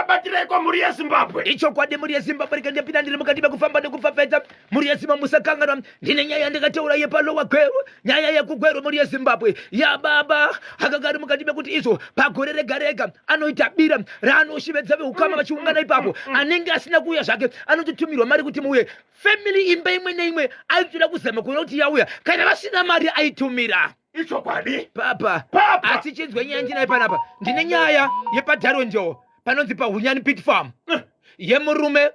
Mungabatireko mhuri yeZimbabwe? Ichokwadi mhuri yeZimbabwe, rikandipinda ndiri mukati mekufamba nekupfapfaidza. Mhuri yeZimbabwe, musakanganwa, ndine nyaya yandakataura yepalowa Gweru, nyaya yekuGweru, mhuri yeZimbabwe, yababa akanga ari mukati mekuti izvo pagore rega rega anoita bira raanoshevedzwa veukama vachiungana ipapo. Anenge asina kuuya zvake anototumirwa mari kuti muuye. Family imba imwe neimwe aitoda kuzama kuona kuti yauya, kana vasina mari aitumira. Ichokwadi. Papa. Papa. Asi chinzwa nyaya ndinayo panapa. Ndine nyaya yepaDaronjo panonzi paHunyani Pit Farm, yemurume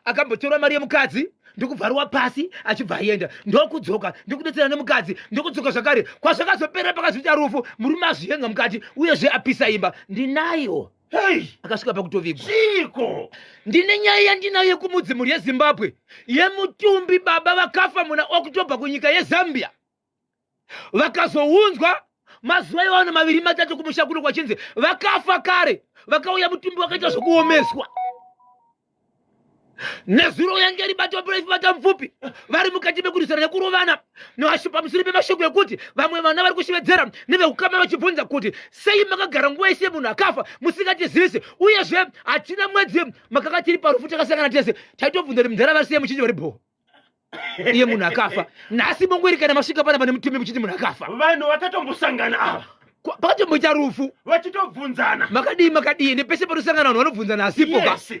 akambotora mari yemukadzi ndokubva pasi achibva aenda, ndokudzoka, ndokudetsera nemukadzi, ndokudzoka zvakare. Kwazvakazopera pakazoita rufu, murume azviyenga mukati uyezve apisa imba. Ndinayo. Hey! Akasvika pakutovigwa. Chiko? Ndine nyaya yandinayo yekumudzi, mhuri yeZimbabwe, yemutumbi baba vakafa muna October kunyika yeZambia, vakazounzwa mazuva iwano maviri matatu kumusha kuno kwachinzi vakafa kare. Vakauya mutumbi wakaita zvokuomeswa. Nezuro yange ribatwa bata mupfupi vari mukati mekurwisana nekurovana pamusoro pemashoko ekuti vamwe vana vari kushevedzera neveukama vachibvunza kuti sei makagara nguva yese munhu akafa musingatizivisi, uyezve hatina mwedzi makanga tiri parufu takasangana tese, taitobvunza kuti mudhara vari sei, muchiti vari bho, iye munhu akafa. Nhasi mongweri kana masvika panapa nemutumbi muchiti munhu akafa. Vanhu vakatombosangana ava. Pakatomboita rufu. Vachitobvunzana. Makadii, makadii, nepese panosangana vanhu vanobvunzana, asipo ka. Yes.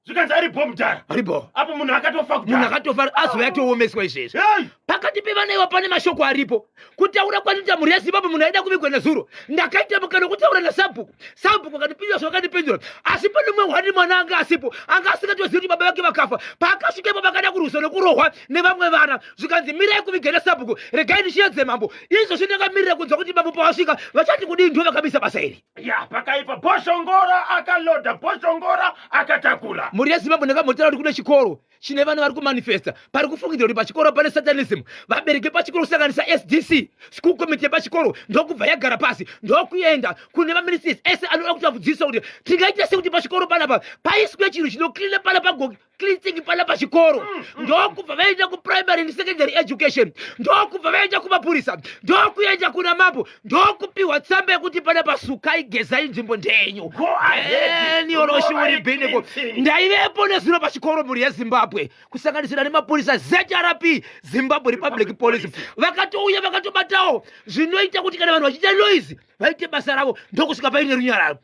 Zvikanzi ari bho mudhara. Aripo. Apo munhu akatofa Munhu kudhara. akatofa, azova yatoomeswa izvezvi. Hey! Pakati pevana iwa pane mashoko aripo. Kutaura kwandinoita, mhuri yeZimbabwe, munhu aida kuvigwa nezuro. Ndakaita mukana wekutaura nasabhuku, sabhuku akandipindura zvavakandipindura, asi pane mumwe hwani mwana anga asipo, anga asingatozivi kuti baba vake vakafa. Paakasvika ipo vakada kurwiswa nekurohwa nevamwe vana, zvikanzi mirai kuviga nasabhuku, regai ndichiedze mambo. Izvozvi ndakamirira kunzwa kuti mambo pavasvika vachati kudii, ndo vakamisa basa iri. Ya, pakaipa. Bhoshongora akaloda, bhoshongora akatakura. Mhuri yeZimbabwe, ndakambotaura kuti kune chikoro chine vana vari kumanifesta, pari kufungidzira kuti pachikoro pane satanism. Vabereki pachikoro, kusanganisa SDC, school committee yepachikoro, ndokubva yagara pasi, ndokuenda kune maministries ese anoda kuti vakudzidzisa kuti tingaita sekuti pachikoro panapa paiswe chinhu chinocleana pana pago cleansing pana pachikoro. Ndokubva vaenda kuprimary and secondary education, ndokubva vaenda kumapurisa, ndokuenda kuna mambo, ndokupiwa tsamba yekuti pana pasukai, gezai, nzvimbo ndenyu. Go ahead. Nioroshiuri bhiniko. Cleansing. Ndaivepo nezuro pachikoro, mhuri yeZimbabwe, kusanganisira nemapurisa ZRP, Zimbabwe Republic Police, vakatouya vakatobatawo zvinoita kuti kana vanhu vachiita noise vaite basa ravo, ndokusvika paine runyararo.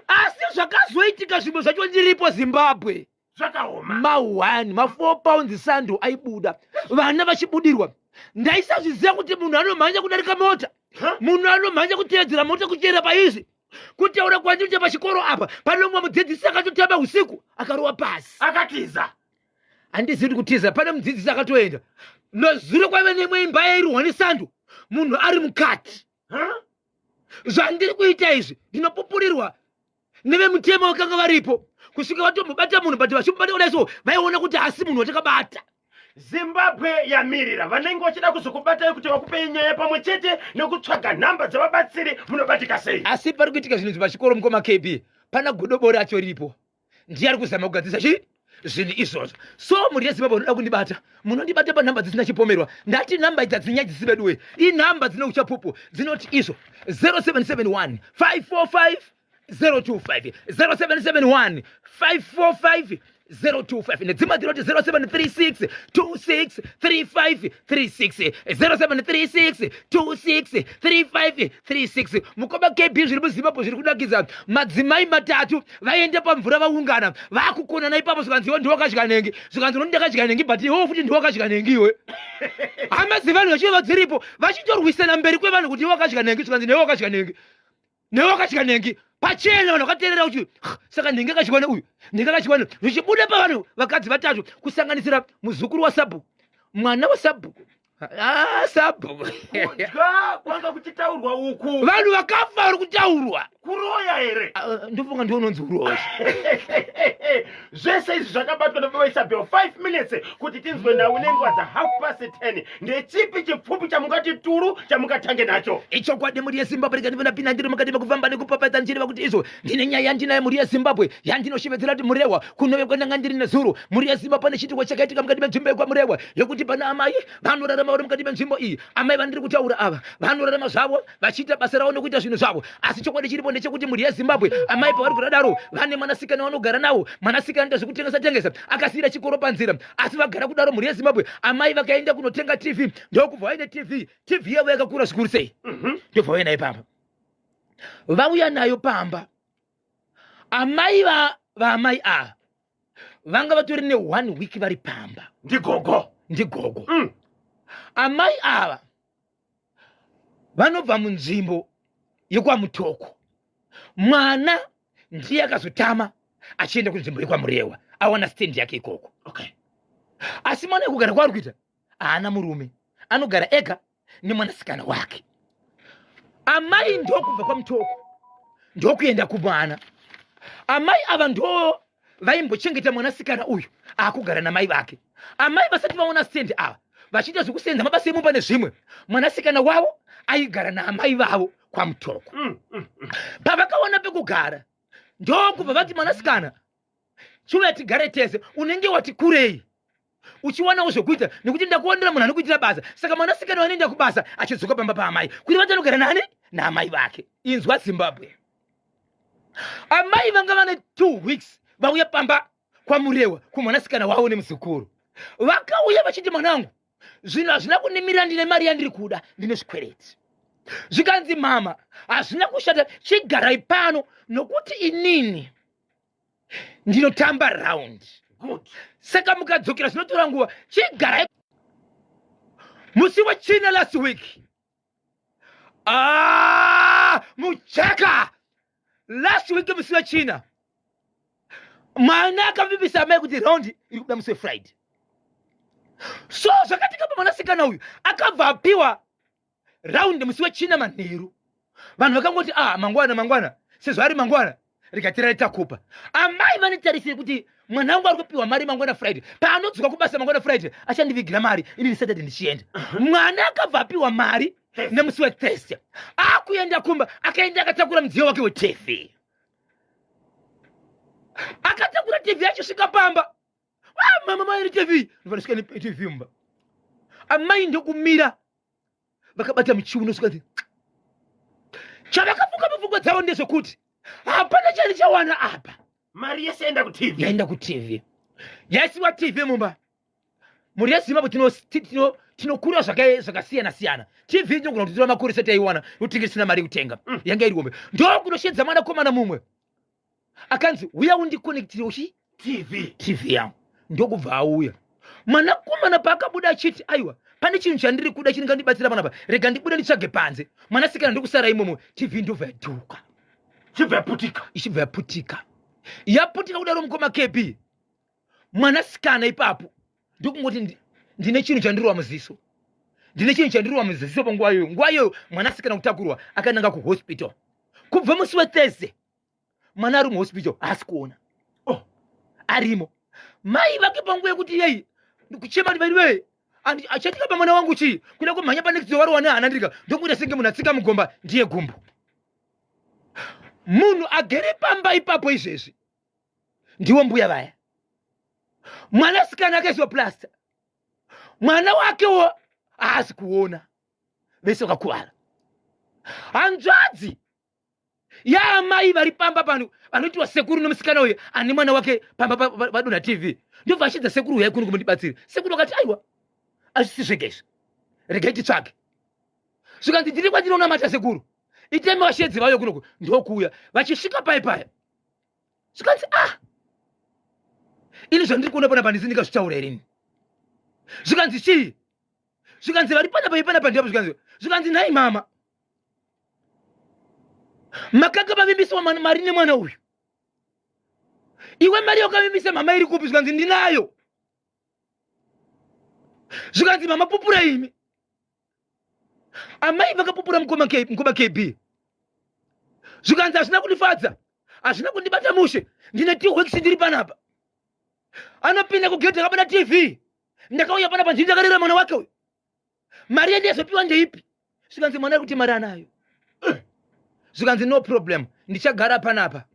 Asi zvakazoitika zvimwe zvacho ndiripo, Zimbabwe. Zvakaoma. Ma1 ma4 pounds sando aibuda, vana vachibudirwa. Ndaisazviziva kuti munhu anomhanya kudarika mota. Huh? Munhu anomhanya kuteedzera mota kuchera paizvi. Kutaura kwandinoita, pachikoro apa pane umwe mudzidzisi akatotamba usiku akarova pasi. Akatiza. Handizivi kuti kutiza, pane mudzidzisi akatoenda. Nezuro kwaive neimwe imba yairohwa nesando, munhu ari mukati. Huh? Zvandiri kuita izvi ndinopupurirwa nevemutemo vakanga varipo, kusvika vatombobata munhu, but vachimubata kudai so vaiona kuti hasi munhu watakabata. Zimbabwe yamirira vanenge vachida kuzokubatai kuti vakupei nyaya pamwe chete nekutsvaga nhamba dzevabatsiri. Munobatika sei? Asi pari kuitika zvinhu izvi pachikoro, mukoma KB, pana godobori acho ripo, ndiye ari kuzama kugadzirisa chii zvinhu izvozvo. So mhuri yeZimbabwe, unoda kundibata, munondibata panhamba dzisina chipomerwa. Ndati nhamba idzi hadzinyadzisi veduwe, inhamba dzine uchapupu dzinoti izvo 0771 545 025, 0771 545 025, nedzimwe dzinoti 0736 26 35 36, 0736 26 35 36. Mukoma KB, zviri muZimbabwe zviri kunakidza. Madzimai matatu vaenda pamvura, vaungana, vakukonana ipapo, zvikanzi iwe ndiwakadya nhengi, zvikanzi unoti ndakadya nhengi, but iwewo futi ndiwakadya nhengi iwe. Hama dzevanhu vachiva dziripo vachitorwisana mberi kwevanhu kuti iwe wakadya nhengi, zvikanzi newe wakadya nhengi, newe wakadya nhengi, pachena vanhu vakateerera kuti saka nhengi akadyiwa neuyu, nhengi akadyiwa neuyu, zvichibuda pavanhu vakadzi vatatu, kusanganisira muzukuru wasabhuku, mwana wasabhuku. Ah, sabhuku. Kudya kwanga kuchitaurwa uku. Vanhu vakafa vari kutaurwa. Kuroya here? Ah, ndofunga ndiwo unonzi uroyi. Zvese izvi zvakabatwa nababa Isabel. 5 minutes kuti tinzwe nhau nenguva dza 10:30. Ndechipi chipfupi chamungati turu chamungatange nacho? Ichokwadi, mhuri yeZimbabwe, rikandivona pinda ndiri mukati mekufamba nekupapata ndichireva kuti izvo ndine nyaya yandinayo, mhuri yeZimbabwe, yandinoshevedzera kuti Murehwa, kunove kwandanga ndiri nezuro. Mhuri yeZimbabwe, pane chiitiko chakaitika mukati menzvimbo yekwaMurehwa yekuti pana amai vanorarama. vanorarama vari mukati menzvimbo iyi. Amai vandiri kutaura ava vanorarama zvavo vachiita basa ravo nekuita zvinhu zvavo, asi chokwadi chiripo ndechekuti mhuri yeZimbabwe, amai pavari kudadaro vane mwanasikana vanogara nawo. Mwanasikana anoita zvekutengesa tengesa, akasiira chikoro panzira, asi vagara kudaro mhuri yeZimbabwe, amai vakaenda kunotenga TV, ndokubva vaine TV. TV yavo yakakura zvikuru sei, ndobva vauya nayo pamba. Vauya nayo pamba, amai vaamai ava vanga vatori ne one week vari pamba. Ndigogo. Ndigogo. Amai ava vanobva munzvimbo yekwaMutoko. Mwana ndiye akazotama achienda kunzvimbo yekwaMurewa, awana stand yake ikoko. Asi mwana yekugara kwaari kuita haana murume, anogara ega nemwanasikana wake. Amai ndokubva kwaMutoko ndokuenda kumwana. Amai ava ndo vaimbochengeta mwanasikana uyu akugara namai vake. Amai vasati vaona stand ava vachiita zvekusenza mabasa emumba nezvimwe, mwanasikana wavo aigara naamai vavo kwaMutoko. Pavakaona pekugara ndokubva vati, mwanasikana, chiuya tigare tese, unenge wati kurei uchiwanawo zvekuita, nekuti ndakuwanira munhu anokuitira basa. Saka mwanasikana wanoenda kubasa achidzoka pamba paamai, kuri vati anogara nani? Naamai vake. Inzwa Zimbabwe, amai vanga vane 2 weeks vauya pamba kwaMurewa kumwanasikana wavo nemuzukuru. Vakauya vachiti, mwanangu, zvinhu hazvina kundimirira, ndine mari yandiri kuda, ndine zvikwereti. Zvikanzi, mama, hazvina kushata, chigarai pano nokuti inini ndinotamba round. Saka mukadzokera zvinotora nguva, chigarai. Musi wechina last week, ah, mucheka, last week musi wechina, mwana akavimbisa amai kuti round iri kuda musi weFriday. So zvakatika pamwanasikana uyu, akabva apiwa round musi wechina manheru. Vanhu vakangoti, ah, mangwana, mangwana, sezvo ari mangwana rikatirare takupa. Amai vanetarisire kuti mwana wangu ari kupiwa mari mangwana Friday, paanodzoka kubasa mangwana Friday achandivigira mari, inini Saturday ndichienda. Mwana akabva apiwa mari nemusi weThursday. Akuenda kumba, akaenda akatakura mudziyo wake weTV. Akatakura TV, achisvika pamba, "Ah, mama, mairi TV." Ndovanosvika neTV mumba, amai ndokumira vakabata muchiuno. Svikanzi chavakafunga mupfungwa dzavo ndezvekuti hapana chandichawana apa. Mari yese yaenda kuTV. Yaenda kuTV, yaisiwa TV mumba. Mhuri yeZimbabwe, tinokura zvakasiyana siyana. TV inogona kutitora makore sati yaiwana, yotinge tisina mari yekutenga. Yanga iri hombe. Ndokunoshedza mwanakomana mumwe, akanzi, uya undikonekitire uchi TV. TV yangu. Ndokubva auya mwanakomana. Paakabuda achiti, aiwa, pane chinhu chandiri kuda chingandibatsira panapa, rega ndibude nditsvage panze. Mwanasikana ndokusara imomo. TV ndobva yadhuka. Chibva yaputika. Ichibva yaputika. Yaputika kudaro, mukoma KB, mwanasikana ipapo ndokungoti, ndine chinhu chandirova muziso, ndine chinhu chandirova muziso." Panguva iyoyo, nguva iyoyo, mwanasikana kutakurwa akananga kuhospital. Kubva musi weThursday mwana ari muhospital, haasi kuona. Oh. Arimo. Mai vake panguva yekuti yei kuchema, vaive achatika pamwana wangu chii, kuda kumhanya panext door, wane hana ndirika, ndokuita senge munhu atsika mugomba, ndiye gumbo. Munhu agere pamba ipapo izvezvi ndiwo mbuya vaya. Mwanasikana akaiswa plaster, mwana wakewo haasi kuona, vese vakakuvara. Hanzvadzi yaamai vari pamba pano vanoitiwa sekuru nomusikana uyu ane mwana wake pamba vadonha TV, ndobva achidza sekuru, uyai kuno kumundibatsire. Sekuru vakati, aiwa, hazvisi zvega izvi, regai titsvage. Zvikanzi, ndiri kwandinonamata sekuru, itemi vashedzi vauye kunoku. Ndokuuya. Vachisvika pai paya, zvikanzi, ah, ini zvandiri kuona panapa ndisi ndingazvitaura irini. Zvikanzi, chii? Zvikanzi, vari panapa, ipanapa ndipo. Zvikanzi, nhai mama, makanga mavimbiswa mari nemwana uyu, iwe mari yakavimbisa mama iri kupi? Zvikanzi, ndinayo. Zvikanzi, mama, pupura imi. Amai vakapupura, mukoma KB. Zvikanzi, hazvina kundifadza, hazvina kundibata mushe, ndine 2 weeks ndiri panapa, anopinda kugedhi akabata TV, ndakauya panapa ndini ndakarera mwana wake uyu, mari yendiyazopiwa ndeipi? Zvikanzi, mwana ari kuti mari anayo. Zvikanzi, no problem, ndichagara panapa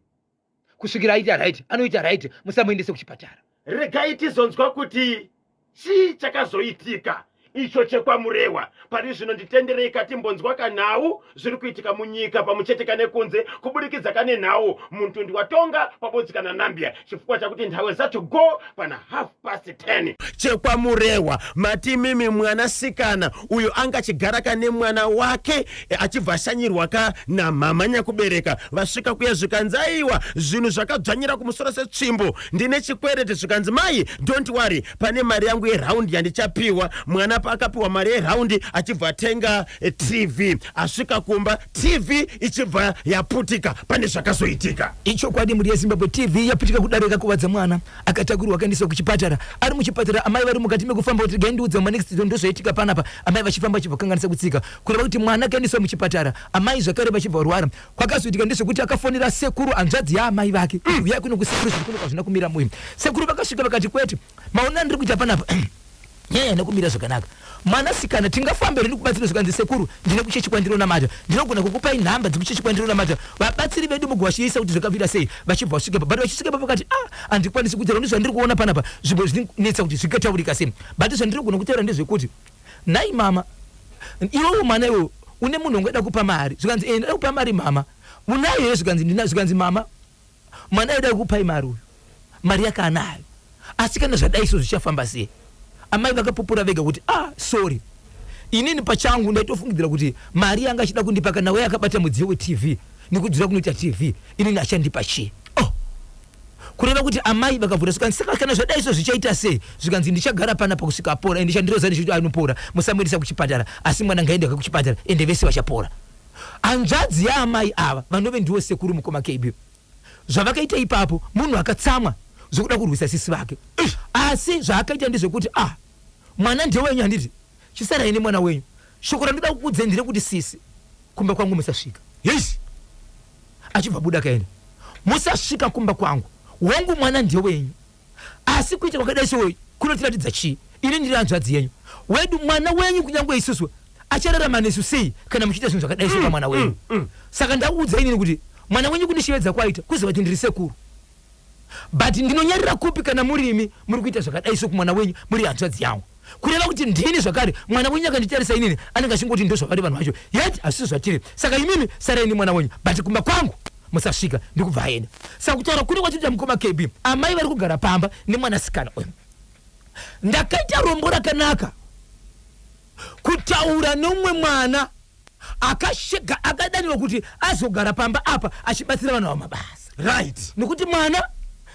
kusvikira aita right. Anoita right, musamuendese kuchipatara. Regai tizonzwa kuti chii chakazoitika. Icho chekwaMurewa. Pari zvino nditenderei katimbonzwa kanhau zviri kuitika munyika pamuchete kane kunze kuburikidza kane nhau muntundi watonga pabodzi kana Nambia chifukwa chakuti nthawe zathu go pana 10:30. ChekwaMurehwa mati mimi mwanasikana uyo anga achigara ka nemwana wake achibva ashanyirwa ka namhamha nyakubereka vasvika kuya zvikanzi aiwa zvinhu zvakadzvanyira kumusoro setsvimbo ndine chikwereti zvikanzi mai don't worry pane mari yangu yeround yandichapiwa mwana paakapiwa mari yeround achibva atenga TV asvika kumba TV ichibva yaputika pane zvakazoitika. Ichokwadi mhuri yeZimbabwe TV yaputika kudaro ikakuvadza mwana akatakurwa akaendeswa kuchipatara ari muchipatara amai vari mukati mekufamba kuti regai ndiudze manext door ndozvaitika panapa amai vachifamba vachibva kanganisa kutsika kureva kuti mwana akaendeswa muchipatara amai zvakare vachibva rwara kwakazoitika ndezvekuti akafonera sekuru hanzvadzi yaamai vake kuti huyai kuno kusekuru zviri kuno kwazvina kumira muyi sekuru vakasvika vakati kwete maona ndiri kuita panapa nyaya haina kumira zvakanaka mwanasikana tingafambe here ndikubatsire zvikanzi sekuru ndine kuchechi kwandinonamata ndinogona kukupai nhamba dzekuchechi kwandinonamata vabatsiri vedu mugovashiisa kuti zvakavira sei vachibva vasvika pa but vachisvika pa vakati ah handikwanisi kutaura ndizvandiri kuona panapa zvimbo zvinetsa kuti zvingataurika sei but zvandirikugona kutaura ndezvekuti nhai mama iwewo mwana iwewo une munhu ungada kupa mari zvikanzi eh ndada kupa mari mama unayo here zvikanzi ndinayo zvikanzi mama mwana aida kukupai mari uyu mari yake anayo asi kana zvadai so zvichafamba sei amai vakapupura vega kuti ah sorry inini pachangu ndaitofungidzira kuti mari yanga achida kundipa kana uye akabata mudziyo weTV nekudzura kunoita TV inini achandipa chii oh kureva kuti amai vakavhura zvikanzi saka kana zvadai so zvichaita sei zvikanzi ndichagara panapa kusvika apora ende chandiroza ndichiti anopora musamuendesa kuchipatara asi mwana ngaende kuchipatara ende vese vachapora hanzvadzi yaamai ava vanove ndiwo sekuru mukoma KB zvavakaita ipapo munhu akatsamwa zvekuda kurwisa sisi vake asi zvaakaita ndezvekuti ah mwana ndewenyu handiti chisarai nemwana wenyu shoko randoda kukuudzai nderekuti sisi kumba kwangu musasvika yes achibva buda akaenda musasvika kumba kwangu wangu mwana ndewenyu asi kuita kwakadai so kunotiratidza chii ini ndiri hanzvadzi yenyu wedu mwana wenyu kunyange isusu achararama nesu sei kana muchiita zvinhu zvakadai so pamwana wenyu saka ndakuudzai inini kuti mwana wenyu kundishevedza kwaita kuziva kuti ndiri sekuru but ndinonyarira kupi kana murimi muri kuita zvakadai so kumwana wenyu muri hanzvadzi yangu kureva kuti ndini zvakare mwana wenyu akanditarisa inini anenge achingoti ndozvavari vanhu vacho yet hazvisi zvatiri saka imimi sarai nemwana wenyu but kumba kwangu musasvika ndikubva aenda saka kutaura kune kwatinoita mukoma KB amai vari kugara pamba nemwanasikana uyu ndakaita rombo rakanaka kutaura neumwe mwana akashega akadaniwa kuti azogara pamba apa achibatsira vanhu ava mabasa right nekuti mwana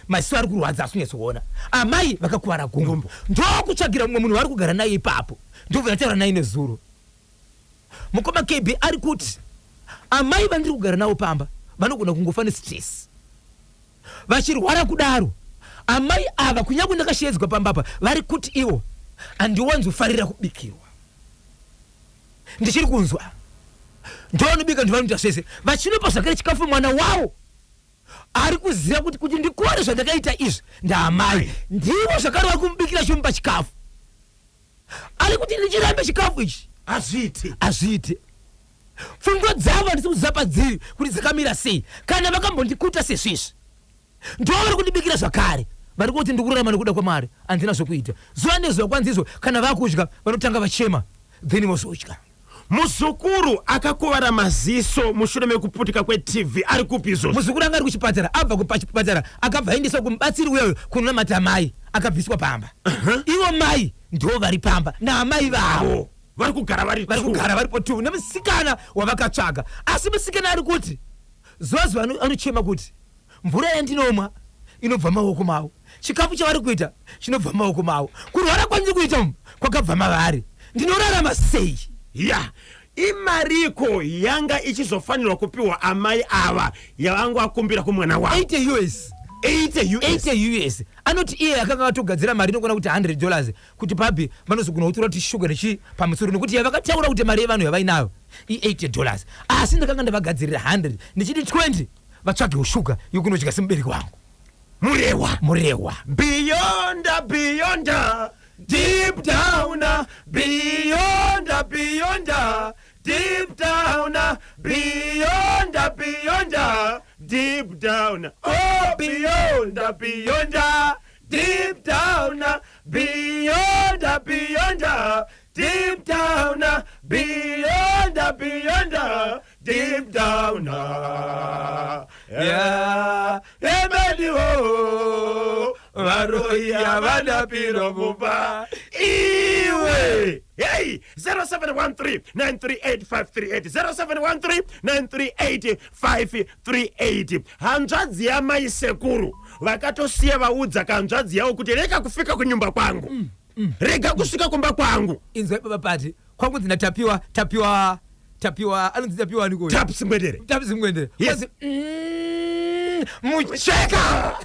maziso ari kurwadza asi kunyatsoona amai vakakuvara gumbo ndokutsvagira mumwe munhu vari kugara naye ipapo ndobva ndataura naye nezuro mukoma KB ari kuti amai vandiri kugara navo pamba vanogona kungofa nestress vachirwara kudaro amai ava kunyange ndakashedzwa pamba apa vari kuti ivo handiwanzofarira kubikirwa ndichiri kunzwa ndovanobika ndovanoita zvese vachinopa zvakare chikafu mwana wavo ari kuziva kuti kuti ndikore zvandakaita izvi ndaamai ndivo zvakare vari kumubikira chimupa chikafu ari kuti ndichirambe chikafu ichi hazviiti hazviiti pfungwa dzavo handisi kuziva padziri kuti dzakamira sei kana vakambondikuta sezvizvi ndivo vari kundibikira zvakare vari kuti ndikurarama nekuda kwamari handina zvokuita zuva nezuva kwanzi izvo kana vakudya vanotanga vachema then vozodya muzukuru akakuvara maziso mushure mekuputika kweTV ari kupi izvozvo muzukuru anga ari kuchipatara abva kupachipatara akabva aendeswa kumubatsiri uyayo kunonamata mai akabviswa pamba ivo mai ndo vari pamba naamai vavo vari kugara vari vari kugara varipo two nemusikana wavakatsvaga asi musikana ari kuti zuva zuva anochema kuti mvura yandinomwa inobva maoko mavo chikafu chavari kuita chinobva maoko mavo kurwara kwandiri kuita umu kwakabva mavari ndinorarama sei ya imariko yanga ichizofanirwa kupiwa amai ava yavanga vakumbira kumwana wavo 80 US 80 US 80 US anoti iye akanga atogadzira mari inokwana kuti $100 kuti pabi vanozogona kutora kuti shuga nechi pamusoro nekuti yavakataura kuti mari yevanhu yavainayo i$80 asi ndakanga ndavagadzirira 100 ndichiti 20 vatsvagewo shuga yokunodya semubereki wangu Murehwa Murehwa beyond beyond deep down beyond beyond deep down beyond beyond deep down oh beyond beyond deep down beyond beyond. Deep down, beyond, beyond, deep down. Yeah. Emediwo, varoi havana piro mumba. Iwe. Hey, 0713 938 538, 0713 938 538. Hanzvadzi yamai sekuru vakatosiya vaudza kanzvadzi yavo kuti rega kufika kunyumba kwangu, rega kusvika kumba kwangu. Inzwai baba, pati kwangu dzina Tapiwa, Tapiwa, Tapiwa, anonzi Tapiwa aniko? Taps Ngwendere. Taps Ngwendere. Yes. Kwanzi, mucheka.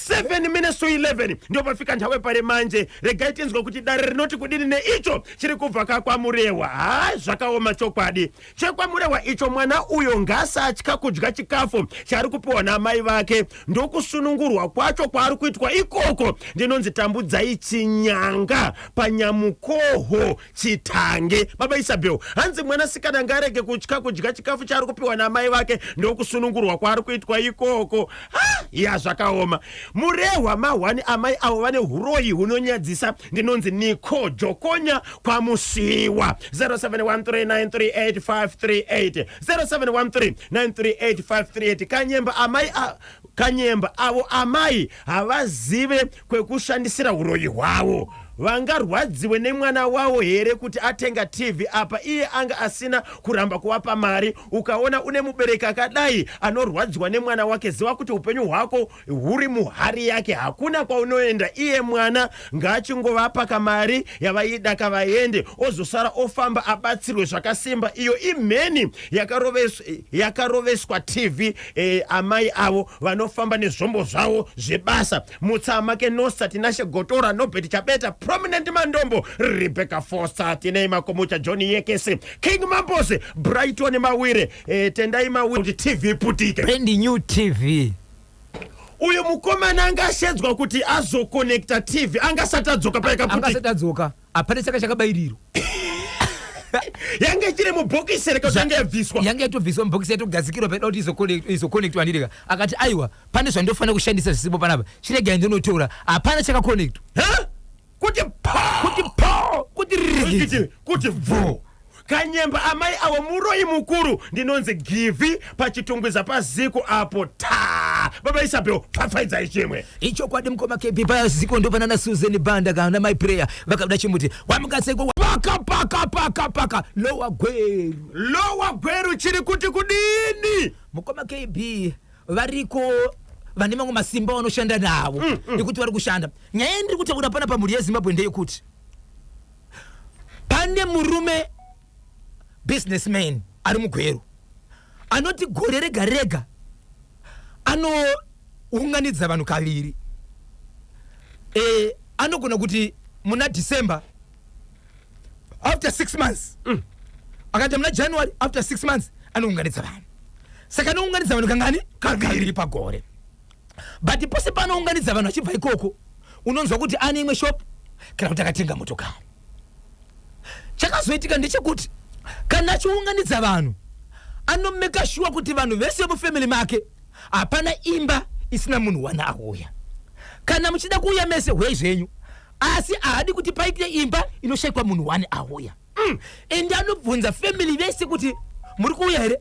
7 minutes to 11 ndio pafika nthawe pale manje. Regai tinzwe kuti dare rinoti kudini neicho chiri kubva kakwaMurewa. Ha, zvakaoma chokwadi chekwaMurewa icho. Mwana uyo ngasatya kudya chikafu chaari kupiwa namai vake, ndokusunungurwa kwacho kwaari kuitwa ikoko. Ndinonzi Tambudzai Chinyanga paNyamukoho Chitange. Baba Isabel, hanzi mwanasikana ngarege kutya kudya chikafu chaari kupiwa namai vake, ndokusunungurwa kwaari kuitwa ikoko. Ha, ya, zvakaoma. Murehwa mahwani, amai avo vane uroyi hunonyadzisa. Ndinonzi Niko Jokonya kwaMusiwa. 0713938538, 0713938538. Kanyemba amai Kanyemba avo amai havazive kwekushandisira uroyi hwavo. Vangarwadziwe nemwana wavo here kuti atenga TV apa iye anga asina kuramba kuvapa mari? Ukaona une mubereki akadai anorwadziwa nemwana wake, ziva kuti upenyu hwako huri muhari yake, hakuna kwaunoenda. Iye mwana ngaachingovapa kamari yavaida kavaende, ozosara ofamba abatsirwe zvakasimba. Iyo imheni yakaroveswa TV. Amai avo vanofamba nezvombo zvavo zvebasa. Mutsama Kenosa, Tinashe Gotora, Nobert Chabeta, Prominent Mandombo, Rebecca Foster, Tinei Makomucha, John Yekese, King Mambose, Brighton Mawire, Tendai Mawire, kuti TV iputike. Brand new TV. Uyu mukomana angashedzwa kuti azokonekta TV angasati adzoka paikaputika. Angasati adzoka, hapana chaka chakabayirirwa. Yange ichiri mubhokisi reka yange yabviswa? Yange yatobviswa mubhokisi, yatogadzikirwa paida kuti izokonektwa ndirika. Akati aiwa, pane zvandofanira kushandisa zvisipo panapa, chiregai ndinotora. Hapana chakakonektwa. Ha? Kuti pa. Kuti po, kuti riri. Kuti bvu. Kanyemba amai avo muroi mukuru. Ndinonzi Givhi paChitungwiza paziko apo. Ta, baba Isabel, pfapfaidzai chimwe. Ichokwadi mukoma KB, paziko ndo panana Susan Banda kana my prayer vakabuda chimuti wamukaseko paka paka paka paka Lower Gweru. Lower Gweru chiri kuti kudini? Mukoma KB, variko vane mamwe masimba vanoshanda navo ekuti vari kushanda. Nyaya yandiri kutaura pana pamhuri yeZimbabwe ndeyekuti pane murume businessman ari muGweru anoti gore rega rega anounganidza vanhu kaviri. Anogona kuti muna December after 6 months, akaita muna January after 6 months anounganidza vanhu. Saka anounganidza vanhu kangani? Kaviri pagore. But pose panounganidza vanhu achibva ikoko, unonzwa kuti ane imwe shop kana kuti akatenga motokari. Chakazoitika ndechekuti kana achiunganidza vanhu, anomeka sure kuti vanhu vese vemufamily make hapana imba isina munhu wana auya. Kana muchida kuuya mese, huyai zvenyu, asi haadi kuti paite imba inoshayikwa munhu wani auya. Ende anobvunza family vese kuti muri kuuya here,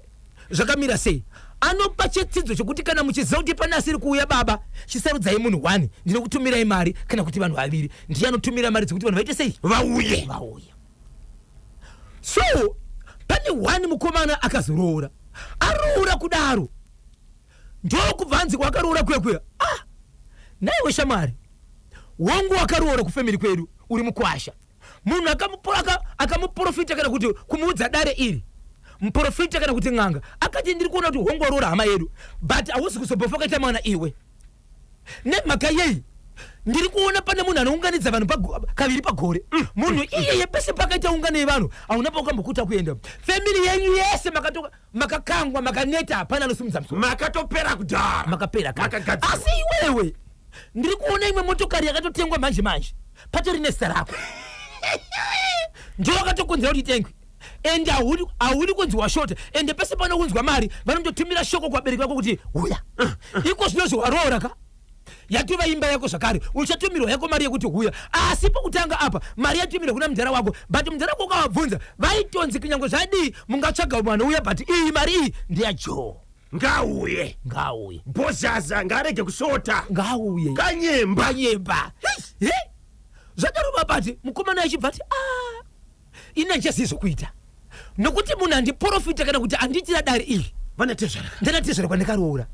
zvakamira sei. Anopa chitsidzo chokuti kana muchiziva kuti pane asiri kuuya, baba, chisarudzai munhu wani, ndinokutumirai mari, kana kuti vanhu vaviri. Ndiye anotumira mari dzekuti vanhu vaite sei? Vauye. Vauya. So pane one mukomana akazoroora. Aroora kudaro, ndokubva anzi wakaroora kuya kuya, ah, naiwe shamwari wangu, wakaroora kufamily kwedu uri mukwasha. Munhu akamuprofita kana kuti kumuudza dare iri, muprofita kana kuti n'anga, akati ndiri kuona kuti hongu waroora hama yedu, but hausi kuzobhofa wakaita mwana iwe. Nemhaka yei? Ndiri kuona pane munhu anounganidza vanhu kaviri pagore. Munhu iyeye pese pakaita ungano yevanhu, hauna paukambokuta kuenda. Family yenyu yese makakangwa, makaneta, hapana anosimudza musoro. Makatopera kudhara. Makapera kare. Makagadzirwa. Asi iwewe ndiri kuona imwe motokari yakatotengwa manje manje, patori nezita rako, ndiwo wakatokonzera kuti itengwe. Ende haudi kunzi washota. Ende pese panounzwa mari, vanototumira shoko kuvabereki vako kuti uya. Iko zvinozvi waroora ka. Yatova imba yako zvakare, uchatumirwa yako mari yekuti huya. Asi pokutanga apa mari yatumirwa kuna mudhara wako, but mudhara wako ukavabvunza vaitonzi kunyange zvadii mungatsvaga umwe anouya, but iyi mari iyi ndeyaJoe. Ngauye. Ngauye. Bhozhaza ngaarege kusota. Ngauye. Kanyemba. Kanyemba. He? Zvadaro babati mukomana achibva ati ah, ini handichazivi zvokuita nokuti munhu andiprofita kana kuti andiitira dare iri vanatezvara ndanatezvara kwandakaroora,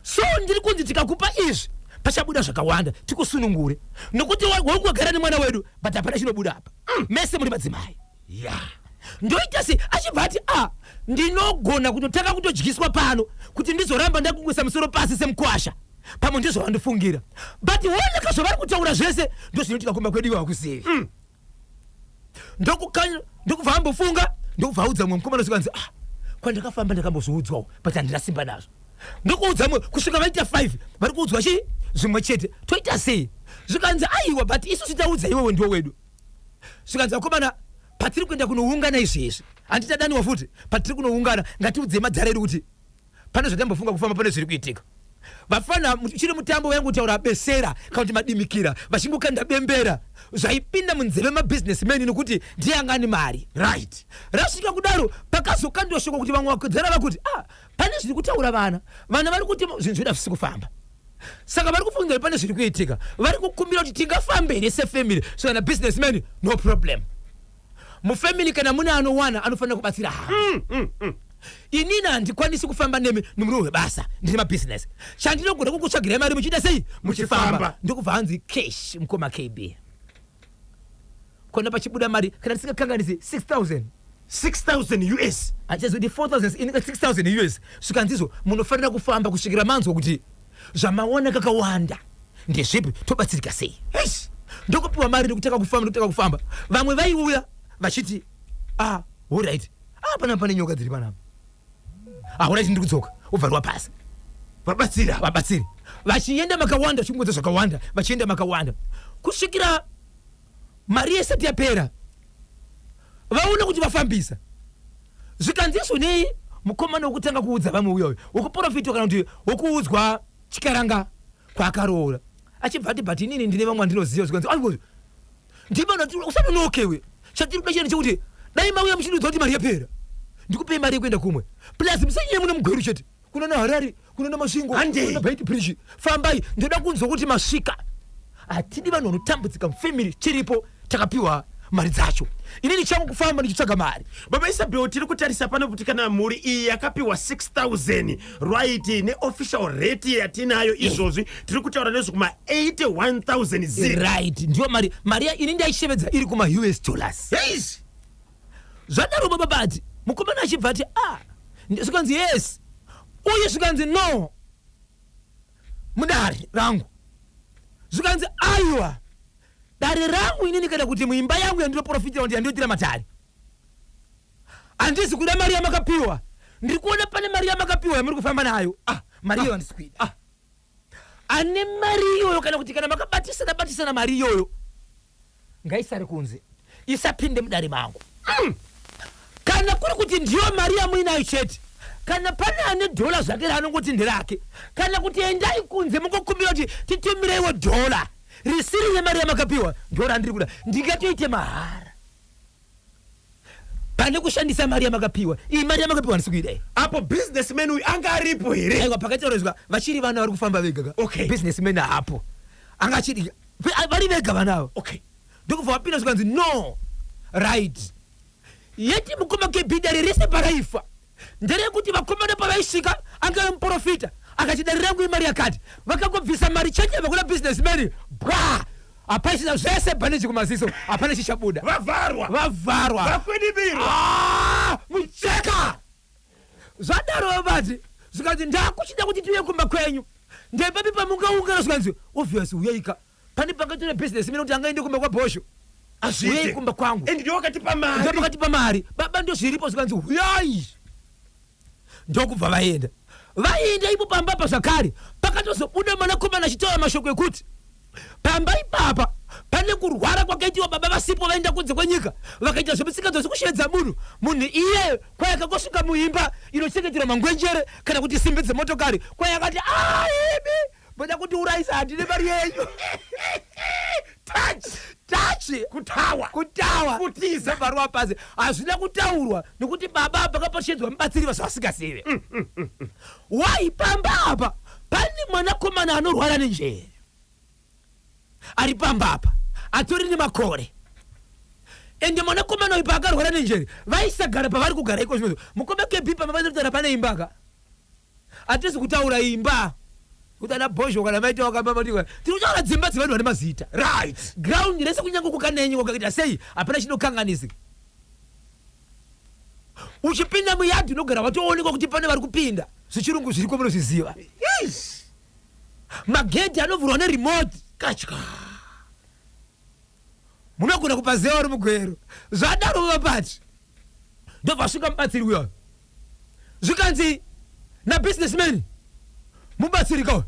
so ndiri kunzi tikakupa izvi pachabuda zvakawanda, tikusunungure nokuti wakuwagara nemwana wedu, but hapana chinobuda apa. Mese muri madzimai. Ndoita sei? Achibva ati a ndinogona kutotanga kutodyiswa pano kuti ndizoramba ndakungoisa musoro pasi semukwasha, pamwe ndizvo vandifungira, but oneka zvavari kutaura zvese ndozvinoitika kumba kwedu, iwe hakuzivi. Ndokubva ambofunga, ndokubva audza mumwe mukomana, zvikanzi ah, kwandakafamba ndakambozviudzwawo, but handina simba nazvo. Ndokuudza mumwe kusvika vaita 5 vari kuudzwa chii zvimwe chete. Toita sei? Zvikanzi aiwa, but isusu taudza iwewe ndiwo wedu. Zvikanzi vakomana, patiri kuenda kunoungana izvezvi, handitadaniwa futi, patiri kunoungana ngatiudzei madzara edu kuti pane zvatambofunga kufamba, pane zviri kuitika. Vafana chiri mutambo waingutaura besera kana kuti madimikira, vachingokanda bembera zvaipinda munzeve mabusinessmen nokuti ndiye anga ane mari. Rasvika kudaro, pakazokandwa shoko kuti vamwe vakudzara vakuti ah, pane zviri kutaura vana, vana vari kuti zvinhu zvedu hazvisi kufamba, saka vari kufunga kuti pane zviri kuitika, vari kukumbira kuti tingafambe here sefamily. So kana businessman, no problem. Mufamily kana mune anowana anofanira kubatsira hama. Inini handikwanisi kufamba nemi nomurume webasa, ndine mabhizinesi. Chandinogona kukutsvagirai mari muchiita sei? Muchifamba. Muchifamba. Ndokubva hanzi cash, mukoma KB, kona pachibuda mari, kana ndisingakanganisi, 6000. 6000 US. Achazoti 4000, inenge 6000 US. Svikanzizvo munofanira kufamba kusvikira manzwa kuti zvamaona kakawanda ndezvipi, tobatsirika sei. Eish. Ndokupiwa mari ndokutanga kufamba, ndokutanga kufamba. Vamwe vaiuya vachiti ah, alright, ah, panapa pane nyoka dziri panapa, ah, alright, ndiri kudzoka, ubvarwa pasi. Vabatsira. Vabatsiri vachienda makawanda, vachingodza zvakawanda, vachienda makawanda kusvikira mari yesati yapera, vaona kuti vafambisa. Zvikanziswo nei mukomana wokutanga kuudza vamwe uyoyo wekuprofitwa kana kuti wokuudzwa chikaranga kwaakaroora achibva ati, but inini ndine vamwe vandinoziva. Zvikanzi aiwa, ndibana usanonokewe, chatiri kuda chene chekuti dai mauya muchindiudza kuti mari yapera, ndikupei mari yekuenda kumwe. Plus musanyanye muno muGweru chete, kuna naHarare, kuna naMasvingo, Handei. kuna Beitbridge. Fambai, ndoda kunzwa kuti masvika. Hatidi vanhu vanotambudzika mufamily. Chiripo takapiwa mari dzacho, inini changu kufamba ndichitsvaga mari. Baba Isabel, tiri kutarisa pano kuti kana mhuri iyi yakapiwa 6000, right, neofficial rate yatinayo izvozvi tiri kutaura nezvekuma 81000 zig. Right, ndiyo mari, mari ini ndaishevedza iri kuma US dollars. Yes. Zvadaro baba bati mukomana achibva ati ah, zvikanzi yes, uye zvikanzi no, mudare rangu. Zvikanzi aiwa, dare rangu inini kana kuti muimba yangu yandinoprofitira kuti yandinoitira matare, handisi kuda mari yamakapiwa. Ndiri kuona pane mari yamakapiwa yamuri kufamba nayo. Ah, mari iyoyo handisi kuida. Ah, ane mari iyoyo kana kuti kana makabatisana batisana mari iyoyo ngaisare kunze, isapinde mudare mangu. Kana kuri kuti ndiyo mari yamuinayo chete, kana pane ane dhola zvake raanongoti nderake, kana kuti endai kunze mungokumbira kuti titumireiwo dhola risiri yemari yamakapiwa, ndo randiri kuda, ndingatoite mahara pane kushandisa mari yamakapiwa. Iyi mari yamakapiwa handisi kuida iyi. Apo businessman uyu anga aripo here? Aiwa, pakataurwa vachiri vana vari kufamba vega ka. Businessman hapo, anga achiri vari vega vana ava. Ndokubva vapinda, zvikanzi no, right. Yeti mukoma KB, dare rese paraifa nderekuti vakomana pavaisvika angave muprofita akati dare rangu imari yakati, vakangobvisa mari chete vakuna businessman, bwa, hapaisina zvese, bhaneji kumaziso, hapana chichabuda. Vavharwa. Vavharwa. Vakwidibirwa. Ah, mucheka. Zvadaro vati zvikanzi ndakuchida kuti tiuye kumba kwenyu, ndepapi pamungaungana? Zvikanzi obvious, uyaika pane pangaitore business mene kuti angaende kumba kwaBhosho, uyai kumba kwangu. And ndiwo wakatipa mari. Ndo pakatipa mari baba, ndo zviripo. Zvikanzi huyai, ndokubva vaenda. Vaenda ipo pamba pa zvakare pakatozobuda mwanakomana achitaura mashoko ekuti pamba ipapa pane kurwara kwakaitiwa baba vasipo, vaenda kunze kwenyika, vakaita zvemusikadzwa zvekushevedza munhu. Munhu iye kwai akangosvika muimba inochengeterwa mangwenjere kana kuti simbi dzemotokari, kwai akati aimi. Moda kutiurayisa, hatine mari yenyu. Touch. Tachi. Kutawa. Kutawa. Kutiza. Bvarwa pasi. Hazvina kutaurwa nekuti baba apa pakapashedzwa mubatsiri vazvasingazive. Waipamba apa pane mwanakomana anorwara nenjere ari pamba apa, atori nemakore. Ende mwanakomana uyu paakarwara nenjere, vaisagara pavari kugara iko zvino. Mukoma KB, pamavanotaura pane imba ka, hatisi kutaura imba kuti ana bhozho kana maita wakambamatika. Tiri kutaura dzimba dzevanhu vane mazita. Ground rese, kunyange kukanenyi kwakaita sei, hapana chinokanganisi. Uchipinda muyadhi unogara watoonekwa kuti pane vari kupinda. Zvichirungu zviriko, munozviziva. Magedhi anovhurwa neremote. Katya. Munogona kupaziva uri mugwero. Zvadaro vapati ndobva svika mubatsiri uyoyo, zvikanzi nabusinessman, "Mubatsiri kauyu,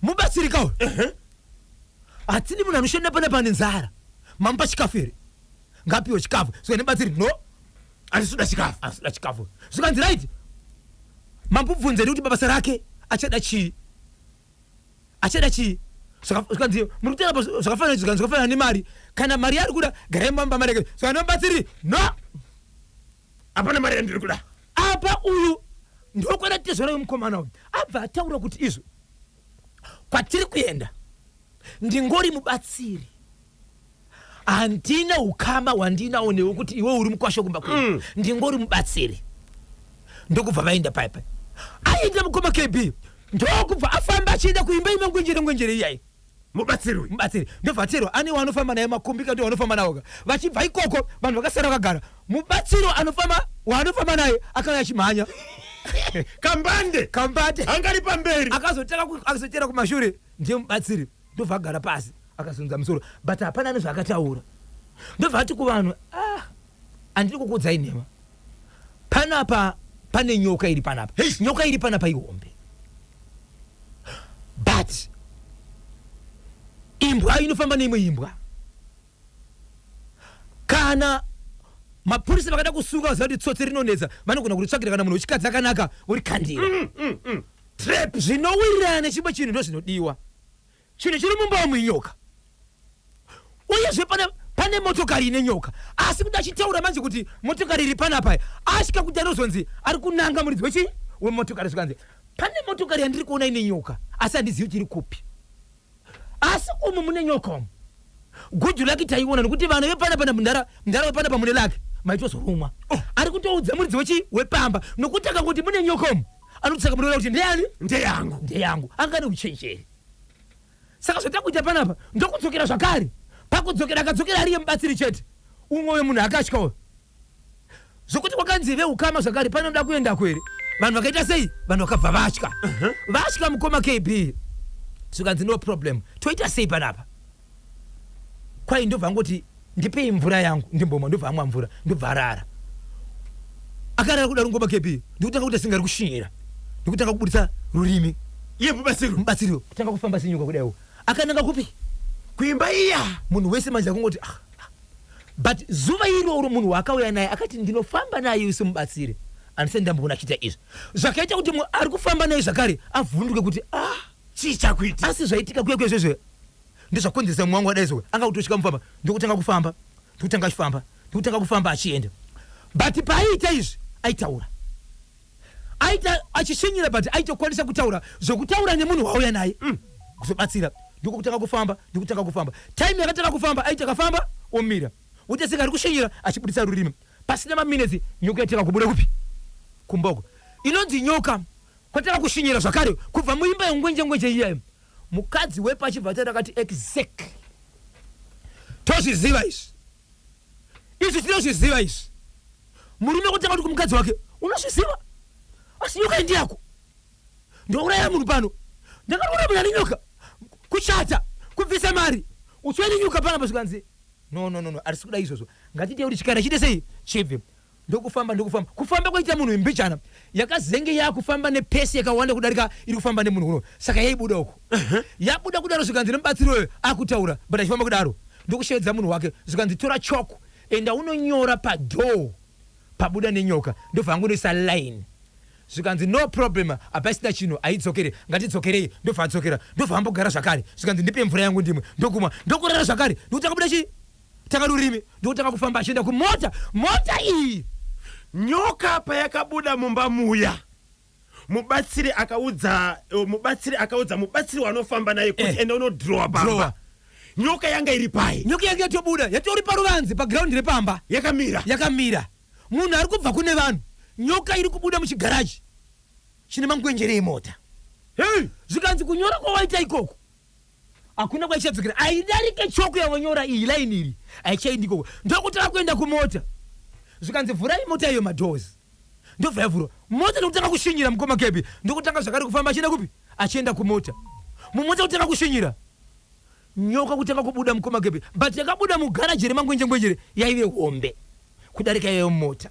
mubatsiri kauyu, hatini munhu anoshanda panapa ane nzara. Mamupa chikafu here? Ngapiwe chikafu." Zvika nemubatsiri, "No." Handisuda chikafu. Asida chikafu. Zvikanzi, "Right, mambobvunzeni kuti basa rake achada chii, achada chii?" Zvikanzi, "Muri kutaura zvakafanana." Zvikanzi, "Zvakafanana nemari. Kana mari yaari kuda, garai mamba mari yake." Zvikanzi nomubatsiri, "No." Hapana mari yandiri kuda. Apa uyu ndokwana tezvara wemukomana uyu abva ataura kuti izvo kwatiri kuenda ndingori mubatsiri, handina ukama hwandinawo newe kuti iwe uri mukwasha kumba kwedu. Ndingori mubatsiri. Ndokubva vaenda paipai. Aenda mukoma KB, ndokubva afamba achienda kuimba imwe ngwenjere ngwenjere iyai. Mubatsiri uyu. Mubatsiri ndobva aterwa ane waanofamba naye, makombi ndo wanofamba nawo ka. Vachibva ikoko, vanhu vakasara vakagara. Mubatsiri anofamba waanofamba naye akauya achimhanya. Kambande. Kambate. Angari pamberi. Akazotera kumashure, ndiye mubatsiri. Ndobva agara pasi, akazunza musoro, but hapana nezvaakataura. Ndobva ati kuvanhu, "Ah, handiri kukuudzai nhema, panapa pane nyoka iri panapa. Hey. Nyoka iri panapa ihombe, but imbwa inofamba neimwe imbwa. Kana mapurisa vakada kusunga, vaziva kuti tsotsi rinonetsa, vanogona kuritsvagira kana munhu wechikadzi akanaka, vorikandira Trap. Zvinowirirana nechimwe chinhu ndo zvinodiwa. Chinhu chiri mumba umu inyoka, uyezve pane motokari ine nyoka." Asi kuti achitaura manje kuti motokari iri panapa, asvika kuti anozonzi ari kunanga muridzi wechi wemotokari. Zvikanzi, "Pane motokari yandiri kuona ine nyoka, asi handizivi kuti iri kupi, asi umu mune nyoka umu. Good luck taiona, nekuti vanhu vepanapa mundara mundara wepanapa mune luck, maitozorumwa." Oh. Ari kutoudza muridzi wechi wepamba, nokuti akangoti mune nyoka umu, anoti saka munoona kuti ndeyani? Ndeyangu. Ndeyangu. Anga neuchenjeri. Saka zvatakuita panapa ndokudzokera zvakare. Pakudzokera akadzokera ariye mubatsiri chete. Umwe wemunhu akatyawo zvokuti kwakanzi veukama zvakare panoda kuenda kwere. Vanhu vakaita sei? Vanhu vakabva vatya, vatya mukoma KB. Zvikanzi, "No problem, toita sei panapa?" Kwai ndobva angoti, "Ndipei mvura yangu ndimbomwa." Ndobva amwa mvura, ndobva arara. Akarara kudaro ngoma KB, ndikutanga kuita singari kushinyira, ndikutanga kubudisa rurimi. Iye mubatsiri. Mubatsiri kutanga kufamba senyuka kudaiwo. Akananga kupi? Kuimba iya. Munhu wese manje akungoti, "Ah, ah." But zuva iroro munhu waakauya naye akati, "Ndinofamba naye semubatsiri, handisati ndamboona achiita izvi." Zvakaita kuti mumwe ari kufamba naye zvakare avhunduke kuti, "Ah." Chii chakuitika? Asi zvaitika kuya kwezvezve ndezvakonzeresa mumwe wangu adaizowe anga kutosvika mufamba, ndokutanga kufamba, ndokutanga achifamba, ndokutanga kufamba achienda. But paaiita izvi aitaura, aita achishinyira, but aitokwanisa kutaura zvokutaura nemunhu wauya naye kuzobatsira. Ndokutanga kufamba, ndokutanga kufamba. Time yakatanga kufamba, aiti akafamba omira, woita ari kushinyira achibudisa rurimi. Pasina maminetsi nyoka yatanga kubuda kupi? Kumboko. Inonzi nyoka kwatanga kushinyira zvakare kubva muimba yengwenje ngwenje iyayo. Mukadzi wepo achibva ataura akati, "Exactly, tozviziva izvi, izvi tinozviziva izvi." Murume kutanga kuti kumukadzi wake, "Unozviziva, asi nyoka iyi ndiyako. Ndouraya munhu pano, ndakauraya munhu ane nyoka. Kuchata, kubvisa mari, uchiuya nenyoka panapa." Zvikanzi, "No, no, no, no, hatisi kuda izvozvo. Ngatiite kuti chikara chiite sei? Chibve." Ndokufamba, ndokufamba. Kufamba kwaita munhu imbijana yakazenge yakufamba nepace yakawanda kudarika iri kufamba nemunhu uno. Saka yaibuda uko, yabuda kudaro. Zvikanzi nemubatsiri weyo akutaura but achifamba kudaro, ndokushevedza munhu wake. Zvikanzi, "Tora choko, enda unonyora padoor pabuda nenyoka." Ndobva angonoisa line. Zvikanzi, "No problem, hapasina chinhu, haidzokere, ngatidzokerei." Ndobva adzokera, ndobva ambogara zvakare. Zvikanzi, "Ndipe mvura yangu ndimwe." Ndokumwa, ndokurara zvakare, ndokutanga kubuda chii, tanga rurimi, ndokutanga kufamba achienda kumota. Mota iyi, Nyoka payakabuda mumba muya, mubatsiri akaudza mubatsiri wanofamba naye kuti, "Enda unodhirowa pamba." Drawer. Nyoka yanga iri pai? Nyoka yanga yatobuda, yatori paruvanze, paground repamba. Yakamira. Yakamira. Munhu ari kubva kune vanhu, nyoka iri kubuda muchigaraji chine mangwenjere emota. Hey! Zvikanzi, "Kunyora kwawaita ikoko hakuna kwaichadzokera, aidarike choko yawanyora iyi, line iri haichaendi ikoko." Ndokuti akuenda kumota. Zvikanzi, "Vhurai mota iyo, madoors." Ndobva yavhurwa mota, ndokutanga kushinyira mukoma kebi, ndokutanga zvakare kufamba achienda kupi? Achienda kumota. Mumota kutanga kushinyira, nyoka kutanga kubuda, mukoma kebi, but yakabuda mugaraji remangwenjengwenjere yaive hombe kudarika iyoyo mota.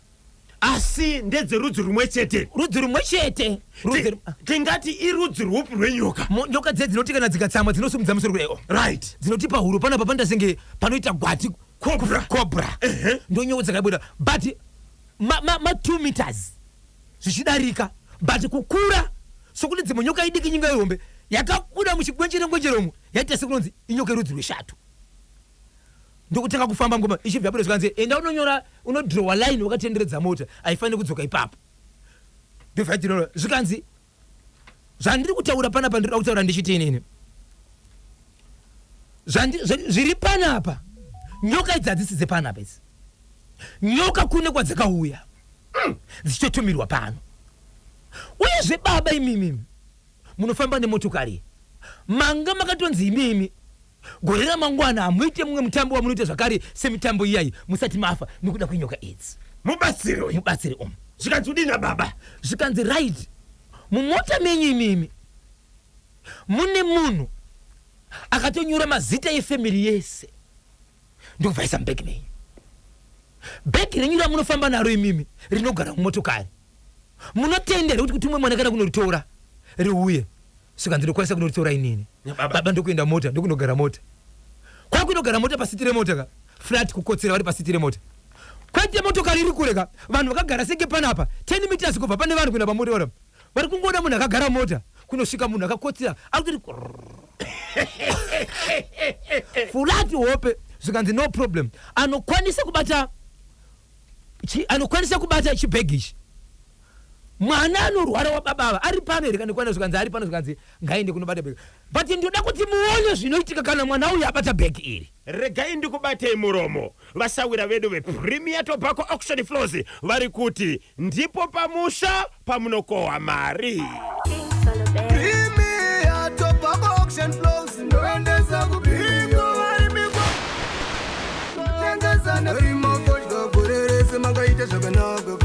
Asi ndedzerudzi rumwe chete? Rudzi rumwe chete, rudzi Tingati irudzi rwupi rwenyoka? Nyoka dze dzinoti kana dzikatsamwa dzinosumudza musoro kudai, oh. Dzinotipa huro panapa panoita senge panoita gwati. Cobra. Cobra. Ndo nyoka dzakabuda, but ma 2 meters zvichidarika, but kukura sokuti dzimwe nyoka idiki, nyinga ihombe. Yakabuda muchigwenjere ngwenjere umu yaita sekunonzi inyoka yerudzi rweshato. Ndokutanga kufamba ngoma ichibva yabuda. Zvikanzi, "Enda unonyora, unodhirowa line wakatenderedza mota, haifaniri kudzoka ipapo." Ndobva yadhirowa. Zvikanzi, zvandiri kutaura panapa, ndinoda kutaura ndichiti inini zviri panapa, nyoka idzi hadzisi dzepanapa idzi. Nyoka kune kwadzakauya dzichitotumirwa pano. Uyezve baba imimi munofamba nemotokari, manga makatonzi imimi gore ramangwana hamuite mumwe mutambo wamunoita zvakare semitambo iyayi musati mafa nekuda kwenyoka idzi. Mubatsiri uyu. Mubatsiri umu. Zvikanzi udini baba? Zvikanzi, "Right, mumota menyu imimi mune munhu akatonyora mazita efamily yese, ndokubvaisa mubhegi menyu. Bhegi renyu ramunofamba naro imimi rinogara mumotokari. Munotenda here kuti kutumwe mwana kana kunoritora riuye?" Saka ndinokwanisa kunoritora inini. Baba. Baba ndokuenda mota, ndokunogara mota, kwakunogara mota paseat remota ka, flat, kukotsera vari paseat remota. Kwete motokari iri kure ka, vanhu vakagara senge panapa 10 meters kubva pane vanhu kuenda pamota. Ora vari kungoona munhu akagara mota, kunosvika munhu akakotsera akuti flat hope. Zvikanzi, "No problem, anokwanisa kubata chibhegi ichi, mwana anorwara wababa ava ari pano here?" Kana kwana zvikanzi, "Ari pano." Zvikanzi, "Ngaende kunobata bhegi, but ndoda kuti muone zvinoitika kana mwana uyu abata bhegi iri." Regai ndikubatei muromo. Vasawira vedu vePremier Tobacco Auction Floors vari kuti ndipo pamusha pamunokohwa mari. Premier Tobacco Auction Floors ndoendesa kubiko varimiko kutengesa nerimakodya gore rese. Makaita zvakanaka